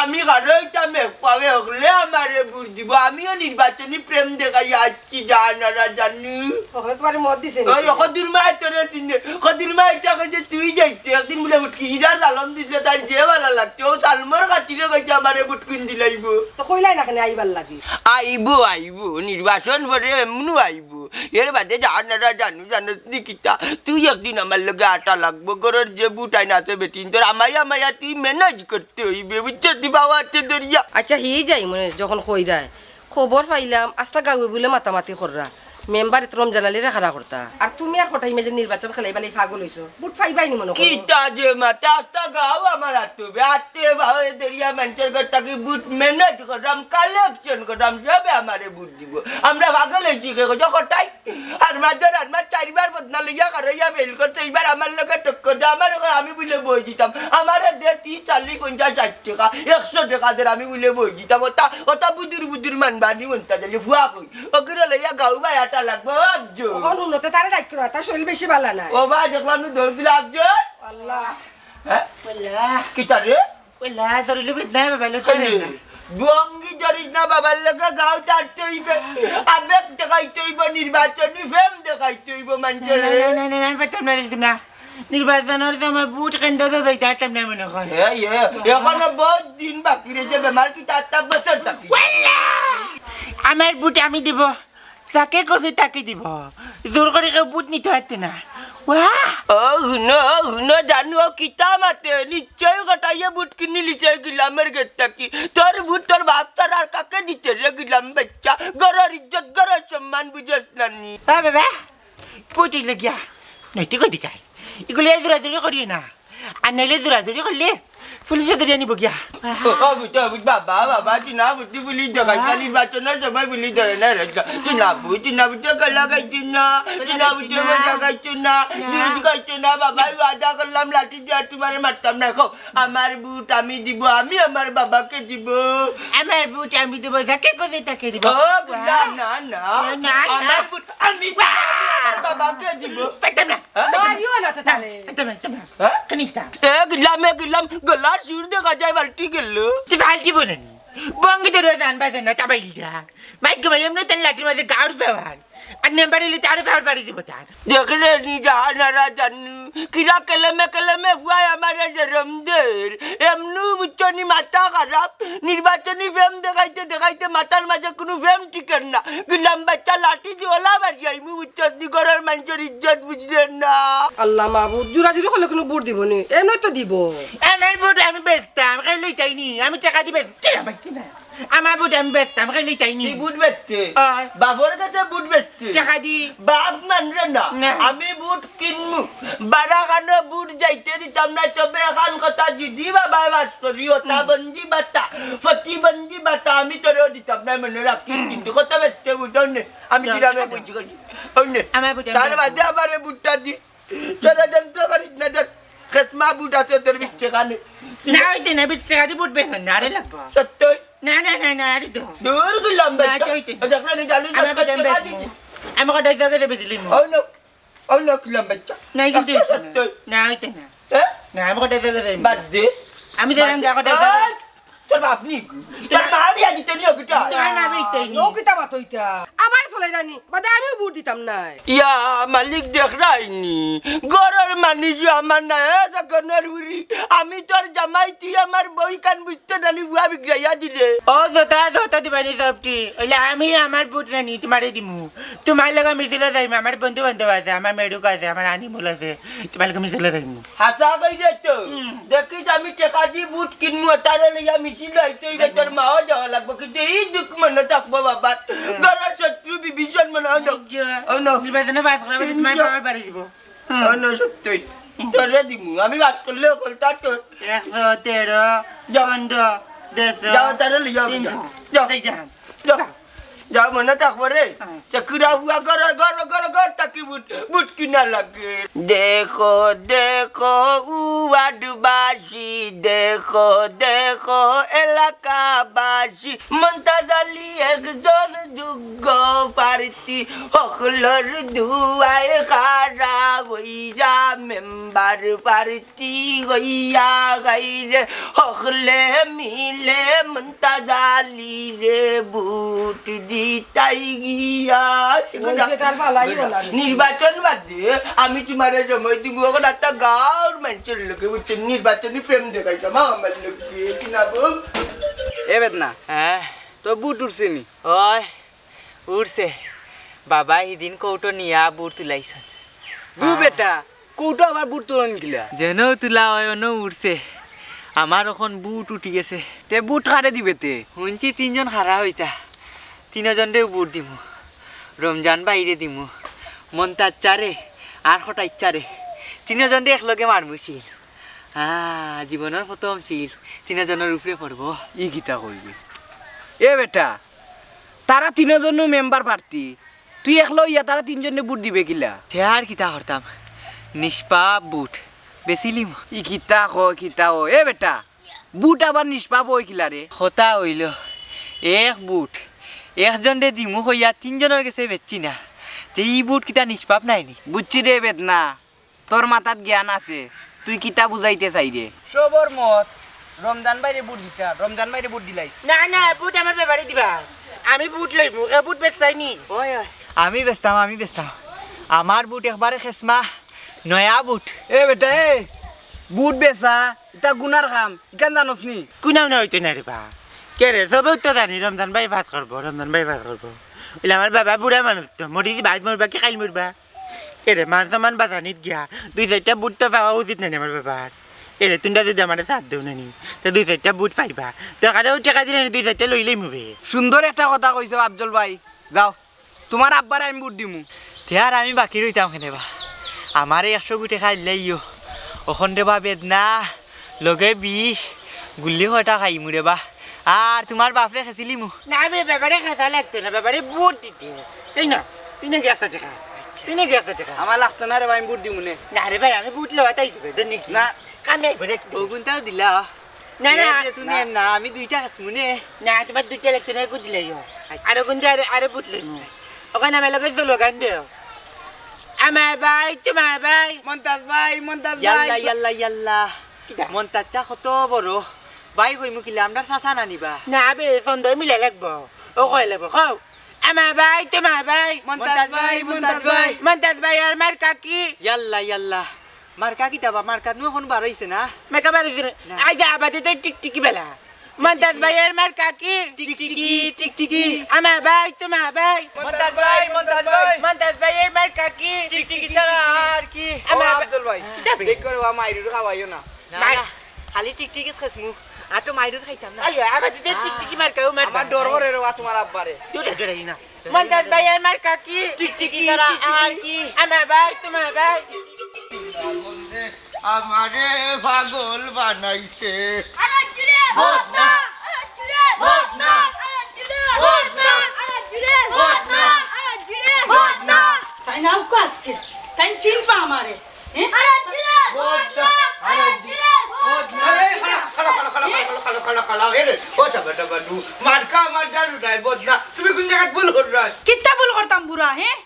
আমি কারো ইটা মেঘ পাবে হকলে আমারে ভোট দিব। আমিও নির্বাচনী প্রেম দেখাই আইছি, জানারা জানু। ওখানে তোমার মত দিছে ওই নাকি? কদুর মায় তোরে চিনে, কদুর মায় ইটা কইছে তুই যাইতে। একদিন বুলে উটকি হিরার সালম দিছে, তার যে ভালা লাগছে, ও সালমর খাতিরে কইছে আমারে ভোট কিন দিলাইব। তো কইলাই না কেনে আইবার লাগি? আইব, আইব, নির্বাচন পরে এমনু আইব। এর বাদে জানারা জানু, জানস নি কিতা? তুই একদিন আমার লগে আটা লাগবো, ঘরর যে বুটাইন আছে বেটিন, তোর আমায়া মায়া তুই manage করতে অইবে, বুঝছস? তুই বাবা আছে দরিয়া। আচ্ছা, হি যাই মনে যখন কইরায়, খবর পাইলাম আস্তা গাঁওয়ে বুলে মাতামাতি কররা। মেম্বার ইতো রমজান আলীরে খাড়া করতা। আর তুমি আর কটাই মেজে নির্বাচন খেলাই বালাই পাগল অইছো। ভোট পাইবাই নি মনে করো। কিতা যে মাতে, আস্তা গাঁও আমার আতো বে, আতে বাবা দরিয়া মানষর ঘর থাকি ভোট manage কররাম, collection কররাম, সবে আমারে ভোট দিব। আমরা পাগল অইছি কে কইছো কটাই? আর মাঝে আর মাঝ চাইরবার বদনা লইয়া কারইয়া fail করছে, এইবার আমার লগে টক্কর দে, আমার লগে আমি বুলে বই দিতাম। আমারে দে ত্রিশ, চল্লিশ, পঞ্চাশ, ষাইট টেকা, একশো টেকা দে, আমি বুলে বই দিতাম। ওটা, ওটা বুদুর বুদুর মানবানি মনটা দিলে ফুয়া কই। ওগুলো লইয়া গাউ বাই আটা লাগবো, আবজো। অখন হুনো তে তারে ডাক করো, তার শরীর বেশি ভালা নাই। ও বা দেখলাম না দৌড় দিলে আবজো। আল্লাহ। হ্যাঁ? আল্লাহ। কিতা রে? ওলা, শরীরে বেদনা, বাবা, লো, শরীরে না। বঙ্গি ধরিস না, বাবার লগে গাউ ছাড়তে অইবে। আবেগ দেখাইতে অইবে, নির্বাচনী প্রেম দেখাইতে অইবে, মানষরে। না, না, না, না, না, আমি পারতাম না রে, না। নির্বাচনর সময় ভোট কেন্দ্রত যাইতে পারতাম না মনে হয়। এ, এ, এখনো বহুত দিন বাকি রইছে, বেমার কিতা আটটা বছর বাকি। ওলা! আমার ভোট আমি দিব। যাকে কইছি তাকে দিব। জোর করি কেউ ভোট নিতে পারতো না। ওয়া! ও হুনো, হুনো জানু, ও কিতা মাতে? নিশ্চয় কটাইয়ে ভোট কিনি লিছে গিলামর গেট থাকি। তোর ভোট তোর বাপ ছাড়া আর কাকে দিতে রে গিলাম বাচ্চা? ঘরর ইজ্জত, ঘরর সম্মান বুঝস না নি? হ্যাঁ বাবা, ভোট অইলো গিয়া নৈতিক অধিকার। এগুলো এই জোরাজুরি করিও না। আর নাইলে জোরাজুরি করলে পুলিশে ধরিয়া নিব গিয়া। ও, ও, বুঝ, ও, বুঝ, বাবা, বাবা, চিনা বুঝি পুলিশ দেখাইছে, নির্বাচনর সময় পুলিশ ধরে না, রে, চিনা বুঝ, চিনা বুঝ, গলা খাইছো না, চিনা বুঝ, মজা খাইছো না, দুধ খাইছো না, বাবা, ওয়াদা করলাম লাঠি দিয়া তোমারে মারতাম না, কও, আমার ভোট আমি দিব, আমি আমার বাবাকে দিব। আমার ভোট আমি দিব, যাকে কইছি তাকে দিব। ও, না, না, না। না, না। আমার ভোট আমি দিব, আমি আমার বাবাকে দিব। পাইতাম না। হ্যাঁ? মারিও না তো তারে। পাইতাম না, পাইতাম না। হ্যাঁ? খানিকটা। এ গিলাম, এ গিলাম, গলার সুর দেখা যায় বালতি গেল। তুই বালতি বলে নি। বঙ্গি তো রোজ আনবা না, তা বাইলটা। মাইক ভাই, এমনি তার লাঠির মাঝে গাউর ব্যবহার। আর নাম্বার এলে তারও গাউর বাড়ি দিব তার। দেখলে নি জানারা জানু, কিরা কেলেমে কেলেমে ফুয়ায় আমারে জেরম দের। এমনু বুঝছো নি মাথা খারাপ। নির্বাচনী প্রেম দেখাইতে দেখাইতে মাথার মাঝে কুনু প্রেম টিকের না। গিলাম বাচ্চা লাঠি দি ওলা বাড়ি আইমু বুঝছস নি, ঘরর মানষর ইজ্জত বুঝলে না। আল্লাহ মাবুদ, জুরা জুরি করলে কুনু ভোট দিব নি? এমনে তো দিব। আমার ভোট আমি বেচতাম, খাই লইতাই নি, আমি টেকা দি বেচতাম, বেচতাম না। আমার ভোট আমি বেচতাম, খাই লইতাই নি। তুই ভোট বেচতে? অয়। বাপর কাছে ভোট বেচতে? টেকা দি। বাপ মানরে না। না। আমি ভোট কিনমু। বারাখানো ভোট যাইতে দিতাম না, তবে এখান কথা যদি বাবা বাস করি, ওটা হুম। বন্দি বাতা, প্রতিবন্ধী বাতা, আমি তোরেও দিতাম না, মনে রাখিস, হুম। কিন্তু কথা বেচতে ভোট অইনে। আমি না, গ্রামে ঠিক আছে। বুঝি করি। অইনে। আমার ভোট আমি তার বেচতাম। বাদে আমারে ভোটটা দি। ষড়যন্ত্র করিস না, তোর খেসমা ভোট আছে, তোর বিশ টেকা নে। না, অইতে না, বিশ টেকা দি ভোট বেচন না, আরে লাগবো। সত্যই? না, না, না, না, আরে তো। দূর গেলাম না, বেটা। অইতে না। দেখলে নি জালু আমার সত্তর ভোট আমি টেকা বেচবো। দিছি। আমি কত দরকার দেবে দিলি মো? অই না, অই না গেলাম বেটা। না, কিন্তু অইতে না। সত্যই? না, অইতে না। হ্যাঁ? না, আমি কত দরকার দেবে। বাদ দে। আমি তো বাদ এরকম দে। জায়গাটা এই, তোর বাপ নি? তোর মা বিয়া দিতে নিও কিতা? তোর মা বিয়া দিতে নি। ও কিতা মাত অইতা? আমার চলাইরানি, বাদে আমিও ভোট দিতাম নায়। ইয়া মালিক, দেখরায়নি, ঘরর মানুষ আমার নায়, এ জগনর উরি, আমি তোর জামাই, তুই আমার বউ, ইখান বুঝতে নানি, বুয়া বিগড়াইয়া দিলে। ও জোতা, জোতা দিবানি সবটি, অইলে আমি আমার ভোট নানি তুমারে দিমু। তুমার লগে মিছিলো যাইমু, আমার বন্ধু বান্ধব আছে, আমার মেডুক আছে, আমার আনিমুল আছে, তুমার লগে মিছিলো যাইমু। হাছা কইরে তো। হুম। দেখিস আমি টেকা দি ভোট কিনমু, তারে লইয়া মিছিল আইতে অইবে, তোর মাও যাওয়া লাগবো, কিন্তু ই দুখ মনো থাকবো বাবার। হুম। ঘরর শত্রু বিভীষণ মনো অইলো। নির্বাচনে পাস করা অইলে তুমার বাবার বাড়ি দিবো। হুম। অইলো সত্যি। তোরে দিমু, আমি পাস করলে অকলতা তোর। একশো তেরো, যাও। পনেরো, দেড়শো, যাও, তারে লইয়া যাও। তিনশো। যাও। এই যান। যাও। যাও, মনো থাকবো রে। হ্যাঁ। চাকুরা বুয়া ঘর, ঘর, ঘর, ঘর থাকি ভোট, ভোট কিনা লাগে। দেখো, দেখো, ওয়ার্ডবাসী, দেখো, দেখো, এলাকাবাসী, মন্তাজ আলী একজন যোগ্য প্রার্থী, হকলর দুয়ায় খাড়া অইরা মেম্বার প্রার্থী। তি গইয়া গাইরে, হকলে মিলে মন্তাজ আলীরে ভোট দিতাই গিয়া। ওই সে তার ফালাই বলা। নির্বাচন বাদে আমি তুমারে সময় দিমু, অখন একটা গাউর মানষর লগে, বুঝছো, নির্বাচনী প্রেম দেখাইতাম আমার লগে, কি না বল? এ বেদনা, হ্যাঁ? তোর ভোট উঠছে নি? ওই, উঠছে। বাবায় হিদিন কৌটো নিয়া ভোট তুলাইছইন। দু বেটা, কৌটো আবার ভোট তুলইন কিলা? যেনও তুলা অয়, অনও উঠছে। আমার অখন ভোট উঠি গেছে। তে ভোট কারে দিবে তে? হুনছি তিনজন খাড়া অইতা। তিনজনরেউ ভোট দিমু। রমজান ভাইরে দিমু। মন্তাজ চাচারে আর কটাই চাচারে। তিনজনরে একলগে মারমু সিল। আ, জীবনর প্রথম সিল তিনজনর উপরে পড়বো। ই কিতা কইবি? এ বেটা, তারা তিনজনউ মেম্বার প্রার্থী, তুই একলা অইয়া তারা তিনজনরে ভোট দিবে কিলা? তে আর কিতা করতাম, নিষ্পাপ ভোট, বেচিলিমু। ই কিতা কয়, কিতা কয়? এ বেটা, ভোট আবার নিষ্পাপ অয় কিলা রে? কথা অইলো, এক ভোট একজনরে দিমু কইয়া তিনজনর গেছে বেচছি না, তে ই ভোট কিতা নিষ্পাপ নায়নি? বুঝছি রে বেদনা, তোর মাথাত জ্ঞান আছে, তুই কিতা বুঝাইতে চাইরে? সবর মত রমজান ভাইরে ভোট দিতা, রমজান ভাইরে ভোট দিলাইছ। না, না, ভোট আমার বাবারে দিবা। আমি ভোট লইমু, এ ভোট বেচতায়নি। ওই, ওই, আমি বেচতাম, আমি বেচতাম। আমার ভোট একবারে খেসমা, নয়া ভোট। এ বেটা, এ, ভোট বেচা, ইটা গুনার কাম, ইখান জানোস নি? গুনা উনা অইতো নায় রে বা। কে রে, সবেউ তো জানি রমজান ভাই পাস করবো, রমজান ভাই পাস করবো। অইলে আমার বাবা বুড়া মানুষ তো, মরি দি বাদ মরবা কি কাইল মরবা? এরে, মান সম্মান বাঁচানিত গিয়া দুই চাইরটা ভোট তো পাওয়া উচিত নানি আমার বাবার? এরে, তুমরা যুদি আমারে সাথ দেও নানি, তে দুই চাইরটা ভোট পাইবা। দরকারে অউ টেকা দিলে দুই চাইরটা লইলেই মুবে। সুন্দর একটা কথা কইছো আফজল ভাই। যাও, তুমার আব্বারে আমি ভোট দিমু। তে আর আমি বাকি রইতাম কেনে বা? আমারে একশো গুটি খাইলাইও। অখন রে বা বেদনা, লগে বিষ, গুল্লি কয়টা খাইমু রে বা। আর তুমার বাপরে খেছিলিমু। না বে, বাবারে খেছা লাগতো না, বাবারে ভোট দিতে। তাই না? তুই না গেছ টেকা। তুই না গেছ টেকা। আমার লাগতো না রে ভাই, আমি ভোট দিমু নে। না রে ভাই, আমি ভোট লওয়া তাই দিবে, দেন নাকি? না। কামে আইবো রে। অগুনটাও দিলা। না, না। এ, তুই নে না, আমি দুইটা খাইমু নে। না, তুমার দুইটা লাগতো না, এগু দিলাইও। আচ্ছা। আর অগুন দিয়া আরে, আরে ভোট লইমু। অখান আমার লগে স্লোগান দেও। আমার ভাই, তুমার ভাই। মন্তাজ ভাই, মন্তাজ ভাই। ইয়াল্লা, ইয়াল্লা, ইয়াল্লা। কিতা? মন্তাজ চা কত বড়। ভাই কইমু কিলা, আমরার চাচা নানি বা? না বে, ছন্দ মিলা লাগবো। অউ কইলে অইবো, কও। আমার ভাই, তুমার ভাই। মন্তাজ ভাই, মন্তাজ ভাই। মন্তাজ ভাইর মার্কা কি? ইয়াল্লা, ইয়াল্লা। মার্কা কিতা বা? মার্কা নু অখন বার অইছে না? মার্কা বার অইছে না? না। আইজ আবার তো টিকটিকি বেলা। মন্তাজ ভাইর মার্কা কি? টিকটিকি, টিকটিকি। আমার ভাই, তুমার ভাই। মন্তাজ ভাই, মন্তাজ ভাই। মন্তাজ ভাইর মার্কা কি? টিকটিকি ছাড়া আর কি? আমার ও আফজল ভাই, কিতা বে? দেখ করে বা মাইরুর খাওয়াইও না। না, মাই- না, খালি টিকটিকি খাইমু। আর তো মাইরুর খাইতাম না। আইও, আবার দিতে আহ, টিকটিকি মার্কা, ও মার্কা। আমার ডর করে রে বা তুমার আব্বারে। তুই ডর করে না। মন্তাজ ভাইর মার্কা কি? টিকটিকি ছাড়া আর কি? আমার ভাই, তুমার ভাই। আমারে পাগল বানাইছে। আরে জুড়ে ভোট না। আরে জুড়ে ভোট না। আরে জুড়ে ভোট না। আরে জুড়ে ভোট না। আরে জুড়ে ভোট না। তাই না উকা আজকে? তাই চিনবা আমারে? হ্যাঁ? আরে জুড়ে ভোট না। আরে জুড়ে ভোট না। এই, খাড়া, খাড়া, খাড়া, খাড়া, খাড়া, খাড়া, খাড়া, এ রে, ও চাপা, চাপা, দু, মার্কা আমার জানো নাই, বদনা। তুমি কোন জাগাত ভুল কররায়? কিতা ভুল করতাম বুড়া, হ্যাঁ?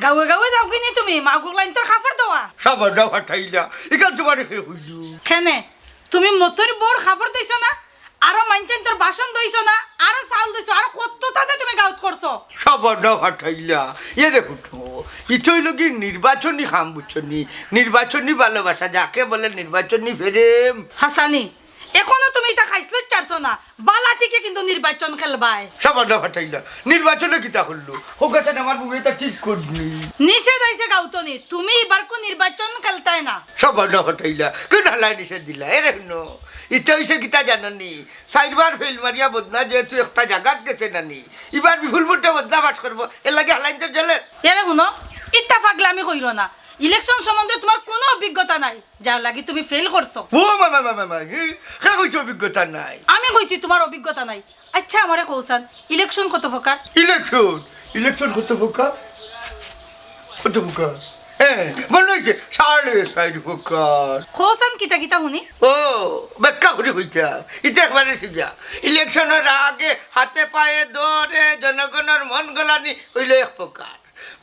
গাঁওয়ে গাঁওয়ে যাওগি নি তুমি, মাগুক লাইন তোর কাপড় দেওয়া? সাবানটা ফাটাইলা, ইখান তোমারে কে কইলো? কেনে? তুমি মতর বউর কাপড় ধইছো না? আরো মাইনষাইন্তর বাসন ধইছো না? আরো চাউল ধইছো? আরো কত তাতে তুমি গাঁওত করছো? সাবানা ফাটাইলা। এরে হুনো, ইটা অইলো কি নির্বাচনী কাম, বুঝছো নি? নির্বাচনী ভালোবাসা, যাকে বলে নির্বাচনী প্রেম। হাসানি, এখনো তুমি ইতা খাইছলত ছাড়ছো না, বালা ঠিকে কিন্তু নির্বাচন খেলবায়। সাবানা ফাটাইলা, নির্বাচনে কিতা করলো? হোক আছে আমার বুকে তা ঠিক করনি। নিষেধ আইছে গাউতনি, তুমি ইবারকু নির্বাচন খেলতায় না। সাবানা ফাটাইলা, কোন হালায় নিষেধ দিলা? এরে হুনো, ইটা অইছে কিতা জানো নি? চাইরবার ফেইল মারিয়া বদনা যেহেতু একটা জাগাত গেছে নানি, ইবার বিপুল ভোটে বদনা পাস করবো, এর লাগি হালাইন্তর জেলে। এরে হুনো, ইতা পাগলামি কইরো না। ইলেকশন সম্বন্ধে তুমার কুনু অভিজ্ঞতা নাই, যার লাগি তুমি ফেইল করছো। ও মামা, মামা, মামা, হি, কে কইছে অভিজ্ঞতা নাই? আমি কইছি তুমার অভিজ্ঞতা নাই। আচ্ছা, আমারে কওছান, ইলেকশন কত প্রকার? ইলেকশন? ইলেকশন কত প্রকার? কত প্রকার? হ্যাঁ, মনে হইছে সাড়ে চাইর প্রকার। কওছান কিতা কিতা হুনি? ও, ব্যাখ্যা করি কইতাম। ইটা একবারে সিধা। ইলেকশনর আগে হাতে পায়ে ধরে জনগণর মন গলানি অইলো এক প্রকার।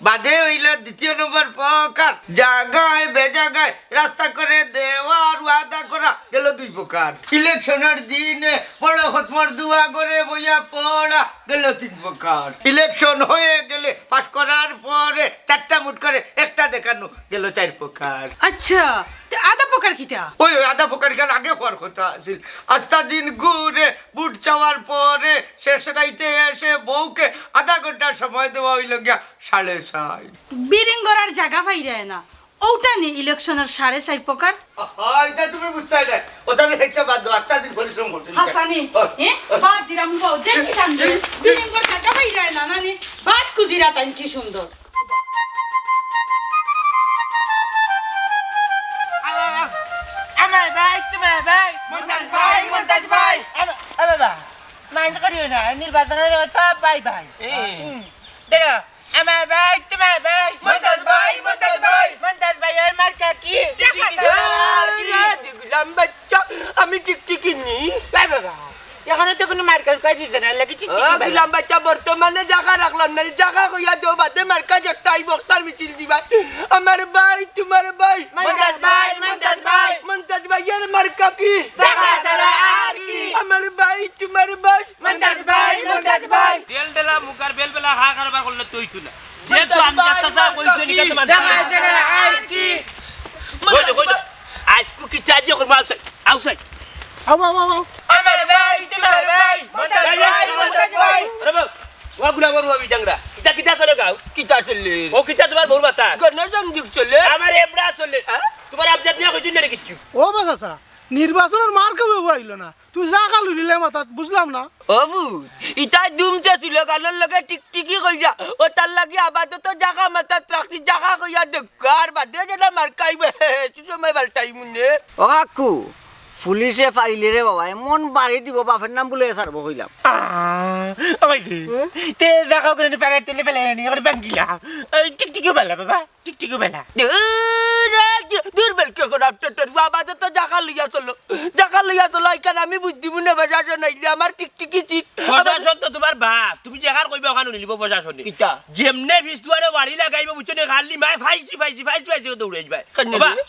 বাদে অইলো দ্বিতীয় নম্বর প্রকার। জাগায় বেজাগায় রাস্তা করে দেওয়ার ওয়াদা করা গেলো দুই প্রকার। ইলেকশনর দিনে বড় খতমর দোয়া করে বইয়া পড়া গেলো তিন প্রকার। ইলেকশন হয়ে গেলে পাস করার পরে চারটা মুট করে একটা দেখানো গেলো চাইর প্রকার। আচ্ছা, তে আধা প্রকার কিতা? ওই, ওই আধা প্রকার ইখান আগে কওয়ার কথা আছিল। আস্তা দিন ঘুরে ভোট চাওয়ার পরে শেষ রাইতে এসে বউকে আধা ঘন্টার সময় দেওয়া অইলো গিয়া সাড়ে চাইর। বিরিং করার জাগা পাইরায় না, অউটা নি ইলেকশনর সাড়ে চাইর প্রকার? আহা, ইটা তুমি বুঝতায় না। ওটা আমি একটা বাদ দাও, আস্তা দিন পরিশ্রম করতে দিতাম। হাসানি, হ্যাঁ? এ? বাদ দিলাম গো, দেখি সামনে। বিরিং করার জাগা পাইরায় না, নানি? বাদ খুজিরা তাইন কি সুন্দর। আমার ভাই, তোমার ভাই। মন্তাজ ভাই, মন্তাজ ভাই। আমার, আমার ভাই। মাইন্ড করিও না, নির্বাচনের সব ভাই ভাই। এই। হুম। দেখো, আমার ভাই, তোমার ভাই। মন্তাজ ভাই, মন্তাজ ভাই। মন্তাজ ভাইয়ের মার্কা কি? দেখা যায়। আরে, দেখলাম বাচ্চা, আমি টিকটিকি নি। ভাই বাবা, এখানে তো কোনো মার্কার কাজ দিতে না, লাগে টিকটিকি ও, ভাই। দিলাম বাচ্চা, বর্তমানে জাগা রাখলাম না, জাগা কইয়া দেও, বাদে মার্কা যেটা আইবো, ওটার মিছিল দিবা। আমার ভাই, তোমার ভাই। মন্তাজ ভাই, মন্তাজ ভাই। মন্তাজ ভাইয়ের মার্কা কি? দেখা ছাড়া আর কি? আমার ভাই, তোমার ভাই। মন্তাজ ভাই, মন্তাজ ভাই। বেল ডেলা মুখার বেল বেলা হা কারবার করলে তো অইতো না। যেহেতু মন্তাজ আমি ভাই, একটা কথা মার্কা কইছি, কি? ঠিক আছে, মানছি। দেখা ছাড়া আর কি? কই দে, কই দে। আজকু কিতা যে করবো, আউসাই, আউসাই। আও, আও, আও, আও। আমার ভাই, তোমার ভাই। মন্তাজ ভাই, মন্তাজ ভাই। আরে বাবা, ওয়া গুলা বড় হবি জাংরা। কিতা, কিতা চলে গাও? কিতা চলে? ও কিতা তোমার বউর মাথা? গণসংযোগ চলে। আমার এবড়া চলে। হ্যাঁ? তোমার আবজাত নিয়া কইছি না রে কিচ্ছু। ও বা চাচা, নির্বাচনের মার্কা বউ আইলো না। তুই জাগা লইলিলে মাথাত, বুঝলাম না। ও বু, ইতায় দুমছে ছিল, গানোর লগে টিকটিকি কইরা। ও তার লাগি আপাতত জাগা মাথাত রাখছি, জাগা কইয়া দেখ, আর বাদে যেটা মার্কা আইবো, সুসময় পাল্টাইমুনে। ও কাকু, পুলিশে পাইলে রে বাবা, এমন বাড়ি দিব, বাপের নাম ভুলে ছাড়বো কইলাম। আহ, ও ভাই রে, হুম? তে জাগা করে নি, ফেলে টেলে ফেলে নি, এখন ভাঙ্গিলা। এই টিকটিকি বেলা বাবা। টিকটিকি বেলা। দূর, দূর বেলকে করা, টোটোর বাবা তো, তো জাগা লইয়া চলো। জাগা লইয়া চলো, এখান আমি বুঝ দিমু না, প্রশাসন আইলে আমার টিকটিকি চিট। প্রশাসন তো তোমার বাপ, তুমি যেখান কইবা ওখান নিলিব প্রশাসনে। কিতা? যেমনে ফিস দুয়ারে বাড়ি লাগাইবো, বুঝছো নি, খালি মায় ফাইছি, ফাইছি, ফাইছি, ফাইছি করে দৌড়াই যাবে। কেন বাবা, রে?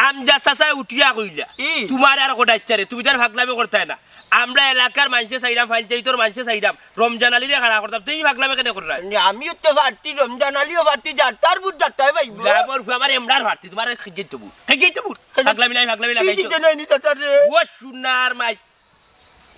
আমজাদ চাচায় উঠিয়া কইলা, ই। তোমার আর কটাই চারে, তুমি তার ফাগলামি করতায় না। আমরা এলাকার মানষে চাইরাম, পঞ্চায়েতর মানষে চাইরাম, রমজান আলীরে খাড়া করতাম, তুই ফাগলামি কেনে কররায়? মানে আমিও তো প্রার্থী, রমজান আলীও প্রার্থী, যার তার ভোট যার তাই পাইবো। লাভর ফুয়া আমার এমরার প্রার্থী, তোমার খেগেই তো ভোট, খেগেই তো ভোট। কেন? ফাগলামি নাই, ফাগলামি তুই লাগাইছো। দিতে নাই নি চাচা রে? ও সোনার মাই,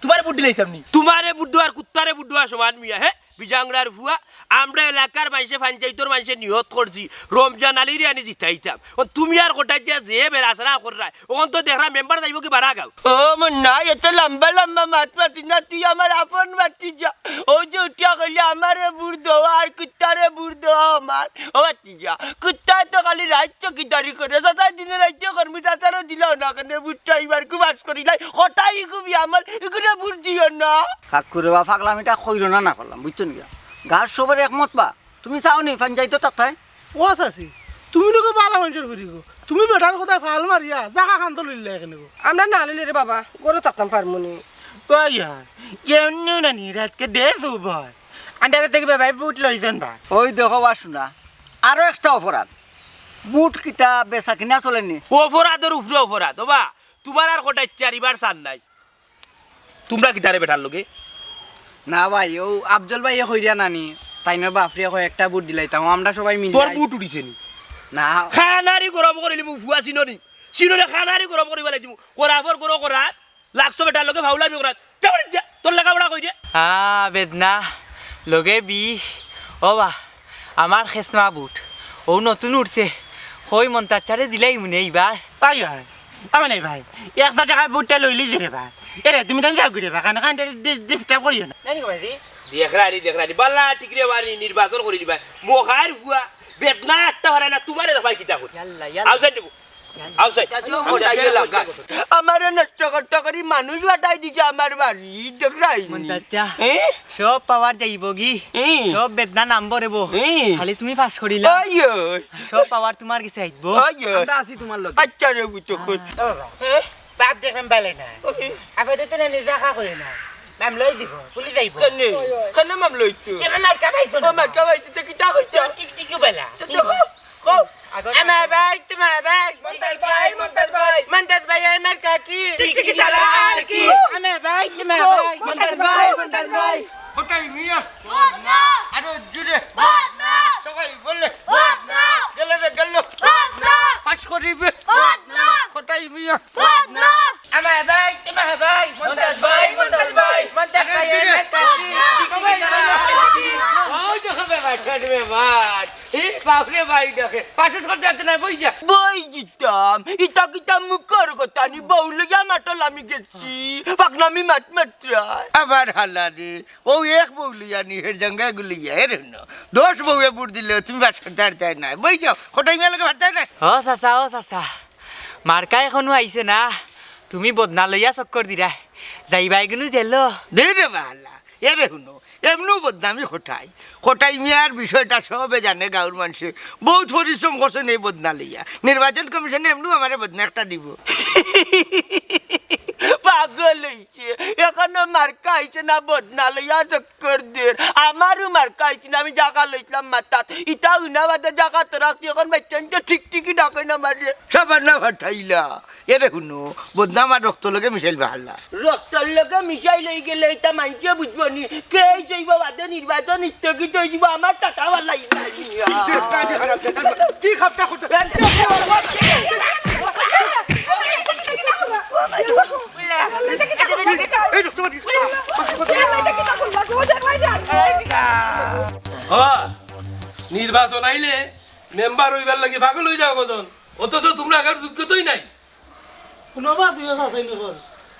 তোমারে ভোট দিলাইতাম নি? তোমারে ভোট দেওয়ার কুত্তারে ভোট দেওয়া সমান মিয়া, হে? বিজাংরার ফুয়া, আমরা এলাকার মানষে, পঞ্চায়েতর মানষে নিয়ত করছি, রমজান আলীরে আনি জিতাইতাম। ও তুমি আর কটাই যে, যে বেড়াছাড়া কররায়, অখন তো দেখরা মেম্বার যাইবো কি বারা গাঁও। ও মুন্না, এত লম্বা লম্বা মাত মাতি না, তুই আমার আপন ভাতিজা। ও যে উঠিয়া কইলে আমারে ভোট দেওয়া আর কুত্তারে ভোট দেওয়া আমার। ও ভাতিজা, কুত্তায় তো খালি রাইত চকিদারি করে, চাচায় দিনে রাইতে করমু, চাচারে দিলাও না কেনে ভোটটা, এবার খুব আশ করি নাই, কটাই খুবই আমার, এগুলো ভোট দিও না। কাকুরে বা ফাগলামিটা কইরো না, না করলাম, বুঝছো নি? গাঁর সবর একমত বা, তুমি চাও নি পঞ্চায়েত থাকতায়? ও চাচি, তুমি লোকে বালা মানষর ফুরি গো, তুমি বেটার কথায় ফাল মারিয়া জাগা খান তো লইলে কেনে গো? আমরা না লইলে রে বাবা, ঘরো থাকতাম পারমু নি। কই আর, কেউ নিও না নি, রাতকে দে সুব হয়। আন্ডা থেকে বেবাই ভোট লইছেন বা। ওই দেখো বা শুনা, আরো একটা অপরাধ। ভোট কিতা বেচা কিনা চলেনি? অপরাধর উপরে অপরাধ, ও বা, তোমার আর কটাই চারিবার সার নাই। তোমরা কিতারে বেটার লগে? না ভাই, অউ আফজল ভাইয়ে কইরা নানি, তাইনর বাফরে কয় একটা ভোট দিলাইতাম, আমরা সবাই মিলি তোর আই- ভোট উঠিছে নি? না। খানারি গরম করিলিমু, ফুয়া চিননি। চিনরে খানারি গরম করি ফালাই দিমু। করাফর গরো করা, লাগছো বেটার লগে ফাউলামি করা। যা বাড়ি যা, তোর লেখাপড়া কই রে? আ, বেদনা, লগে বিষ। ও বা, আমার খেসমা ভোট। অউ নতুন উঠছে। কই মন্তাজ চাচারে দিলাইমুনে ইবার। তাই অয়। আমার নাই ভাই, একশো টেকা ভোটটা লইলি যে রে ভাই। এরে, তুমি তাই যাও গি রে ভাই, কানে কানে ডি-, disturb করিও না। জানি গো ভাই রে। দেখরানি, দেখরানি। বালা ঠিক রে বাড়ি নির্বাচন করি দিবা। মখার ফুয়া, বেদনা একটা হারায় না, তুমারে দফায় কিতা করি? ইয়াল্লা, ইয়াল্লা। আউসাইড দেবো। আউসাইড। চাচু, আমি ওটা যাই ইয়ে লাগা। আমারে নষ্ট করতে করি মানুষ পাঠাই দিছে আমার বাড়ি, দেখরাই নি? মন্তাজ চাচা, হ্যাঁ? সব পাওয়ার যাইবো গি? হ্যাঁ। সব বেদনা নাম ভরবো। হ্যাঁ। খালি তুমি পাস করিলা। ওই, ওই। সব পাওয়ার তুমার গেছে আইবো। ওই, ওই। আমরা আছি তুমার লগে। আচ্ছা রে, বুঝছো কোন? হ্যাঁ? বাপ দেখলাম বেলে না। ওই। আপাতত না নিজে আশা করে না। মামলাই দিব, পুলিশ যাইব। কেনে? কেনে মামলা হইতো? এবার মার খাবাইতো না। ও মার খাবাইতো, তো কিতা কইতো? টিকটিকি বেলা। তো দেখো, কও। আমার ভাই, তোমার ভাই। মন্তাজ ভাই, মন্তাজ ভাই। মন্তাজ ভাই, আমার কাকি। টিকটিকি ছাড়া আর কি? আমার ভাই, তোমার ভাই। মন্তাজ ভাই, মন্তাজ ভাই। কোথায় মিয়া? ভোট না। আরো জোরে। ভোট না। সবাই বলে। ভোট না। গেল রে, গেল। ভোট না। পাস করিবে। ভোট না। কোথায় মিয়া? ভোট না। আমার ভাই, তোমার ভাই। মন্তাজ ভাই, মন্তাজ ভাই। মন্তাজ ভাই, আরে, আমার কাকি। ভোট না। ওই দেখো ব্যাপার, ছোট ব্যাপার। এই বাপরে ভাই দেখে। পাস করতে পারতে না, বই যা। বই দিতাম। ইতা কিতা মুখর কথা নি, বউ লইয়া মাতল আমি গেছি। পাকনামি মাত মাত্রা। আবার হালা রে। ও এক বউ লইয়া নি, হের জাঙ্গা গুলিয়া, এর হুনো। দশ বউয়ে ভোট দিলে তুমি পাস করতে পারতে না। বই যাও, কোথায় মিয়া লগে পারতে না। ও চাচা, ও চাচা। মার্কা এখনো আইছে না, তুমি বদনা লইয়া চক্কর দিরায়, যাইবায় গুনু জেলো। দে রে বালা, এরে হুনো, এমনু বদনামি কোথায়? কোথায় মিয়ার বিষয়টা সবে জানে গাঁওর মানষে, বউত পরিশ্রম করছইন এই বদনা লইয়া। নির্বাচন কমিশনে এমনু আমারে বদনা একটা দিব। পাগল অইছে, এখনো মার্কা আইছে না, বদনা লইয়া চক্কর দের। আমারও মার্কা আইছে না, আমি জাগা লইছিলাম মাথাত। ইতা হুনা বাদে জাগাত রাখছি, এখন বাইচ্চাইন্তে ঠিক ঠিকই ডাকে না মারে। সাবানা ফাটাইলা। এরে হুনো, বদনা আমার রক্তর লগে মিশাইল বাহাল্লা। রক্তর লগে মিশাইল অই গেলে ইতা মানষে বুঝবো নি। কে অইব বাদে নির্বাচন স্থগিত অই যিবো, আমার টাকা বালা ইবা নিয়া। কি খাপটা করতে? এই রক্ত মাটি। ও, নির্বাচন আইলে মেম্বার অইবার লাগি পাগল অই যাও কজন, অথচ তুমরা আগর যোগ্যতাই নাই। হুনো বা, দুইও চাচাই নকল।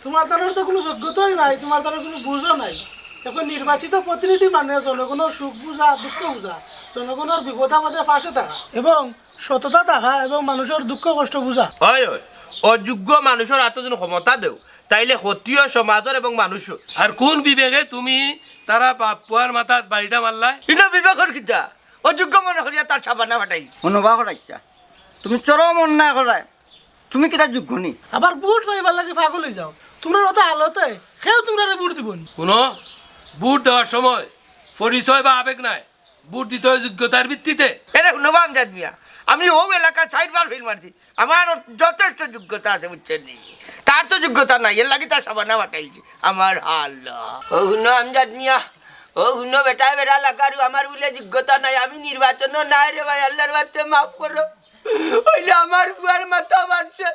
তুমার তানর তো কুনু যোগ্যতাই নাই, তুমার তানর কুনু বুঝও নাই। একজন নির্বাচিত প্রতিনিধি মানে জনগণর সুখ বুঝা, দুঃখ বুঝা, জনগণর বিপদ আপদে পাশে থাকা এবং সততা থাকা এবং মানুষর দুঃখ কষ্ট বুঝা। অয়, অয়। অযোগ্য মানুষর আতো যদি ক্ষমতা দেও, তাইলে ক্ষতিও সমাজর এবং মানুষর। আর কুন বিবেকে তুমি তারা বাপ পুয়ার মাথাত বাড়িটা মারলায়? ইনো বিবেকর কিতা? অযোগ্য মনে করিয়া তার সাবানা ফাটাইছি। মনোবা করাইছা। তুমি চরম অন্যায় করায়। তুমি কিতা যোগ্য নি? আবার ভোট পাইবার লাগি পাগল অই যাও। তুমরার অতা হালতে কেউ তুমরারে ভোট দিবো নি। হুনো, ভোট দেওয়ার সময় পরিচয় বা আবেগ নায়, ভোট দিতে অয় যোগ্যতার ভিত্তিতে। এরে হুনো বা আমজাদ মিয়া, আমি অউ এলাকাত চাইরবার ফেইল মারছি, আমার যথেষ্ট যোগ্যতা আছে, বুঝছইন নি? তার তো যোগ্যতা নাই, এরলাগি তার সাবানা ফাটাইছি। আমার হাল্লা। ও হুনো আমজাদ মিয়া, ও হুনো বেটা বেড়া লাগারু, আমার বুলে যোগ্যতা নাই, আমি নির্বাচনো নাই রে ভাই, আল্লার ওয়াস্তে মাফ করো। অইলে আমার পুয়ার মাথা ফাটছে,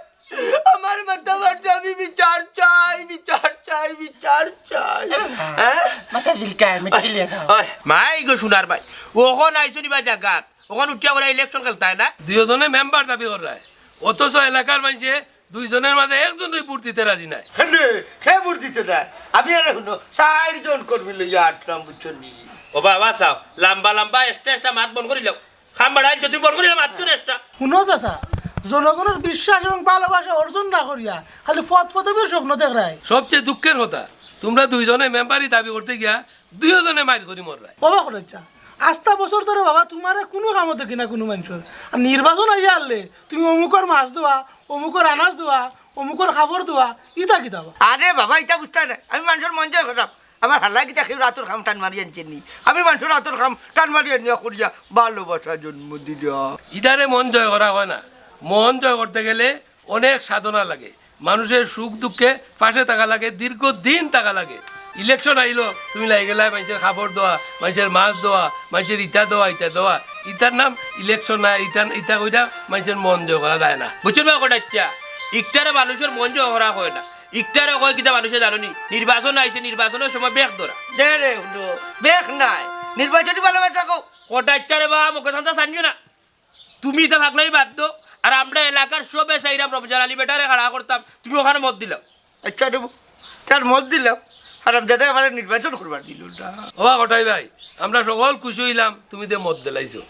আমার মাথা ফাটছে, আমি বিচার চাই, বিচার চাই, বিচার চাই। হ্যাঁ? মাথা দিলকায়, মিছিল লিয়া খাও। ওই। মাই গো সোনার ভাই, অখন আইছো নি বা জাগাত, অখন উঠিয়া করিয়া ইলেকশন খেলতায় না? দুইওজনে মেম্বার দাবি কররায়, অথচ এলাকার মানষে দুইজনর মাঝে একজনরে ভোট দিতে রাজি নায়। কেনে? কে ভোট দিতে নায়? আমি আরে হুনো, চাইরজন কর্মী লইয়া আটলাম, বুঝছো নি? ও বাবা, চাও, লাম্বা লাম্বা এক্সট্রা এক্সট্রা মাত বন্ধ করি লাও। কাম বাড়াই যদি বন্ধ করি লাও, মাতছো না এক্সট্রা। হুনো চাচা, জনগণর বিশ্বাস এবং ভালোবাসা অর্জন না করিয়া খালি পদ পদবীর স্বপ্ন দেখরায়। সবচেয়ে দুঃখের কথা, তুমরা দুইজনে মেম্বারি দাবি করতে গিয়া দুইওজনে মাইর করি মররায়। বাবা করেছা, আস্তা বছর ধরে বাবা তুমারে কুনু কামো দেখি না কুনু মানষর। আর নির্বাচন আইয়া হারলে তুমি অমুকর মাছ ধোয়া, অমুকর আনাজ ধোয়া, অমুকর কাপড় ধোয়া, ইতা কিতা বা? আরে বাবা, ইতা বুঝতায় নায়। আমি মানষর মন জয় করতাম। আমার হাল্লায় কিতা কেউর আতর কাম টান মারি আনছে নি? আমি মানষর আতর কাম টান মারি আনিয়া করিয়া ভালোবাসা জন্ম দিলাম। ইতারে মন জয় করা কয় না। মন জয় করতে গেলে অনেক সাধনা লাগে, মানুষর সুখ দুঃখে পাশে থাকা লাগে, দীর্ঘদিন থাকা লাগে। ইলেকশন আইলো, তুমি লাগি গেলায় মাইনষের কাপড় দেওয়া, মাইনষের মাছ দেওয়া, মাইনষের ইতা দেওয়া, ইতা দেওয়া। ইতার নাম ইলেকশন না, ইতা, ইতা কইরা মাইনষের মন জয় করা যায় না। বুঝছো বা কটাইচ্ছা? ইকটারে মানুষর মন জয় করা কয় না। ইকটারে কয় কিতা মানষে জানো নি? নির্বাচন আইছে, নির্বাচনর সময় বেক ধরা। দে রে হুনো, বেক নাই। নির্বাচনী ভালোবাসা কও। কটাইচ্ছা রে বা, মুখে থানতা চাইন্নিও না। তুমি ইতা পাগলামি বাদ দেও। আর আমরা এলাকার সবে চাইরাম রমজান আলী বেটারে খাড়া করতাম, তুমি অখান মত দিলাও। আইচ্ছা রে বা, তার মত দিলাম। হারামজাদায় আমারে নির্বাচন করবার দিলো না। ওবা কটাই ভাই, আমরা সকল খুশি অইলাম তুমি যে মত দিলাইছো।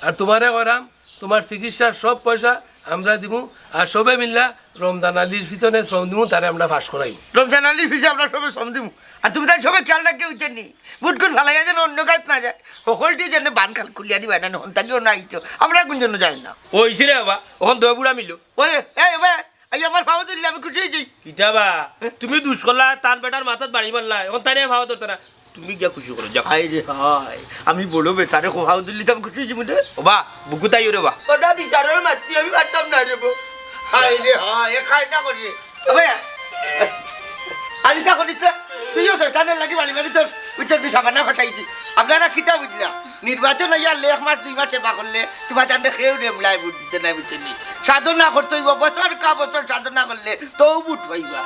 আর তুমারে কইরাম, তুমার চিকিৎসার সব পয়সা আমরা দিমু। আর সবে মিল্লা রমজান আলীর পিছনে শ্রম দিমু, তারে আমরা পাশ করাইমু। রমজান আলীর পিছে আমরা সবে শ্রম দিমু। আর তুমি তাইন সবে খেয়াল রাখিও, বুঝছো নি? বুটগুন ফালাইয়া যেন অন্য গাঁওত না যায়। হকলটি যেন বান খাল খুলিয়া দিবা, না হন্তালিও না আইতো। আমরা কুন জন্য যাই না। অইছে রে বা, অখন দই বুড়া মিলো। ওই, এই, ওই, এই আমার পাও ধরলে আমি খুশি অইযাই। কিতা বা? তুমি দুষ করলায়, তান বেটার মাথাত বাড়ি মারলায়, অখন তাইন পাও ধরতা না। তুমি গিয়া খুশি করো, যাও। হায় রে হায়, আমি বড় বেটারে পাও ধরলে তো আমি খুশি অইযাইমু রে। ওবা, বুকু তাই রে বা। ওটা বিচারর মাতলি, আমি পারতাম না রে বা। হায় রে হায়, এ কায়দা করি। ওবা, আর ইতা করিস না। তুইও শয়তানের লাগি বাড়ি বাড়ি তোর উচ্চ দিশা বানা ফাটাইছি। আপনারা কিতা বুঝলা? নির্বাচন আইয়া এক মাস দুই মাস সেবা করলে তুমার জানতে কেউ নেমলায় ভোট দিতে নাই, বুঝছো নি? সাধনা করতে অইবো, বছর কা বছর সাধনা করলে তউ ভোট পাইবা।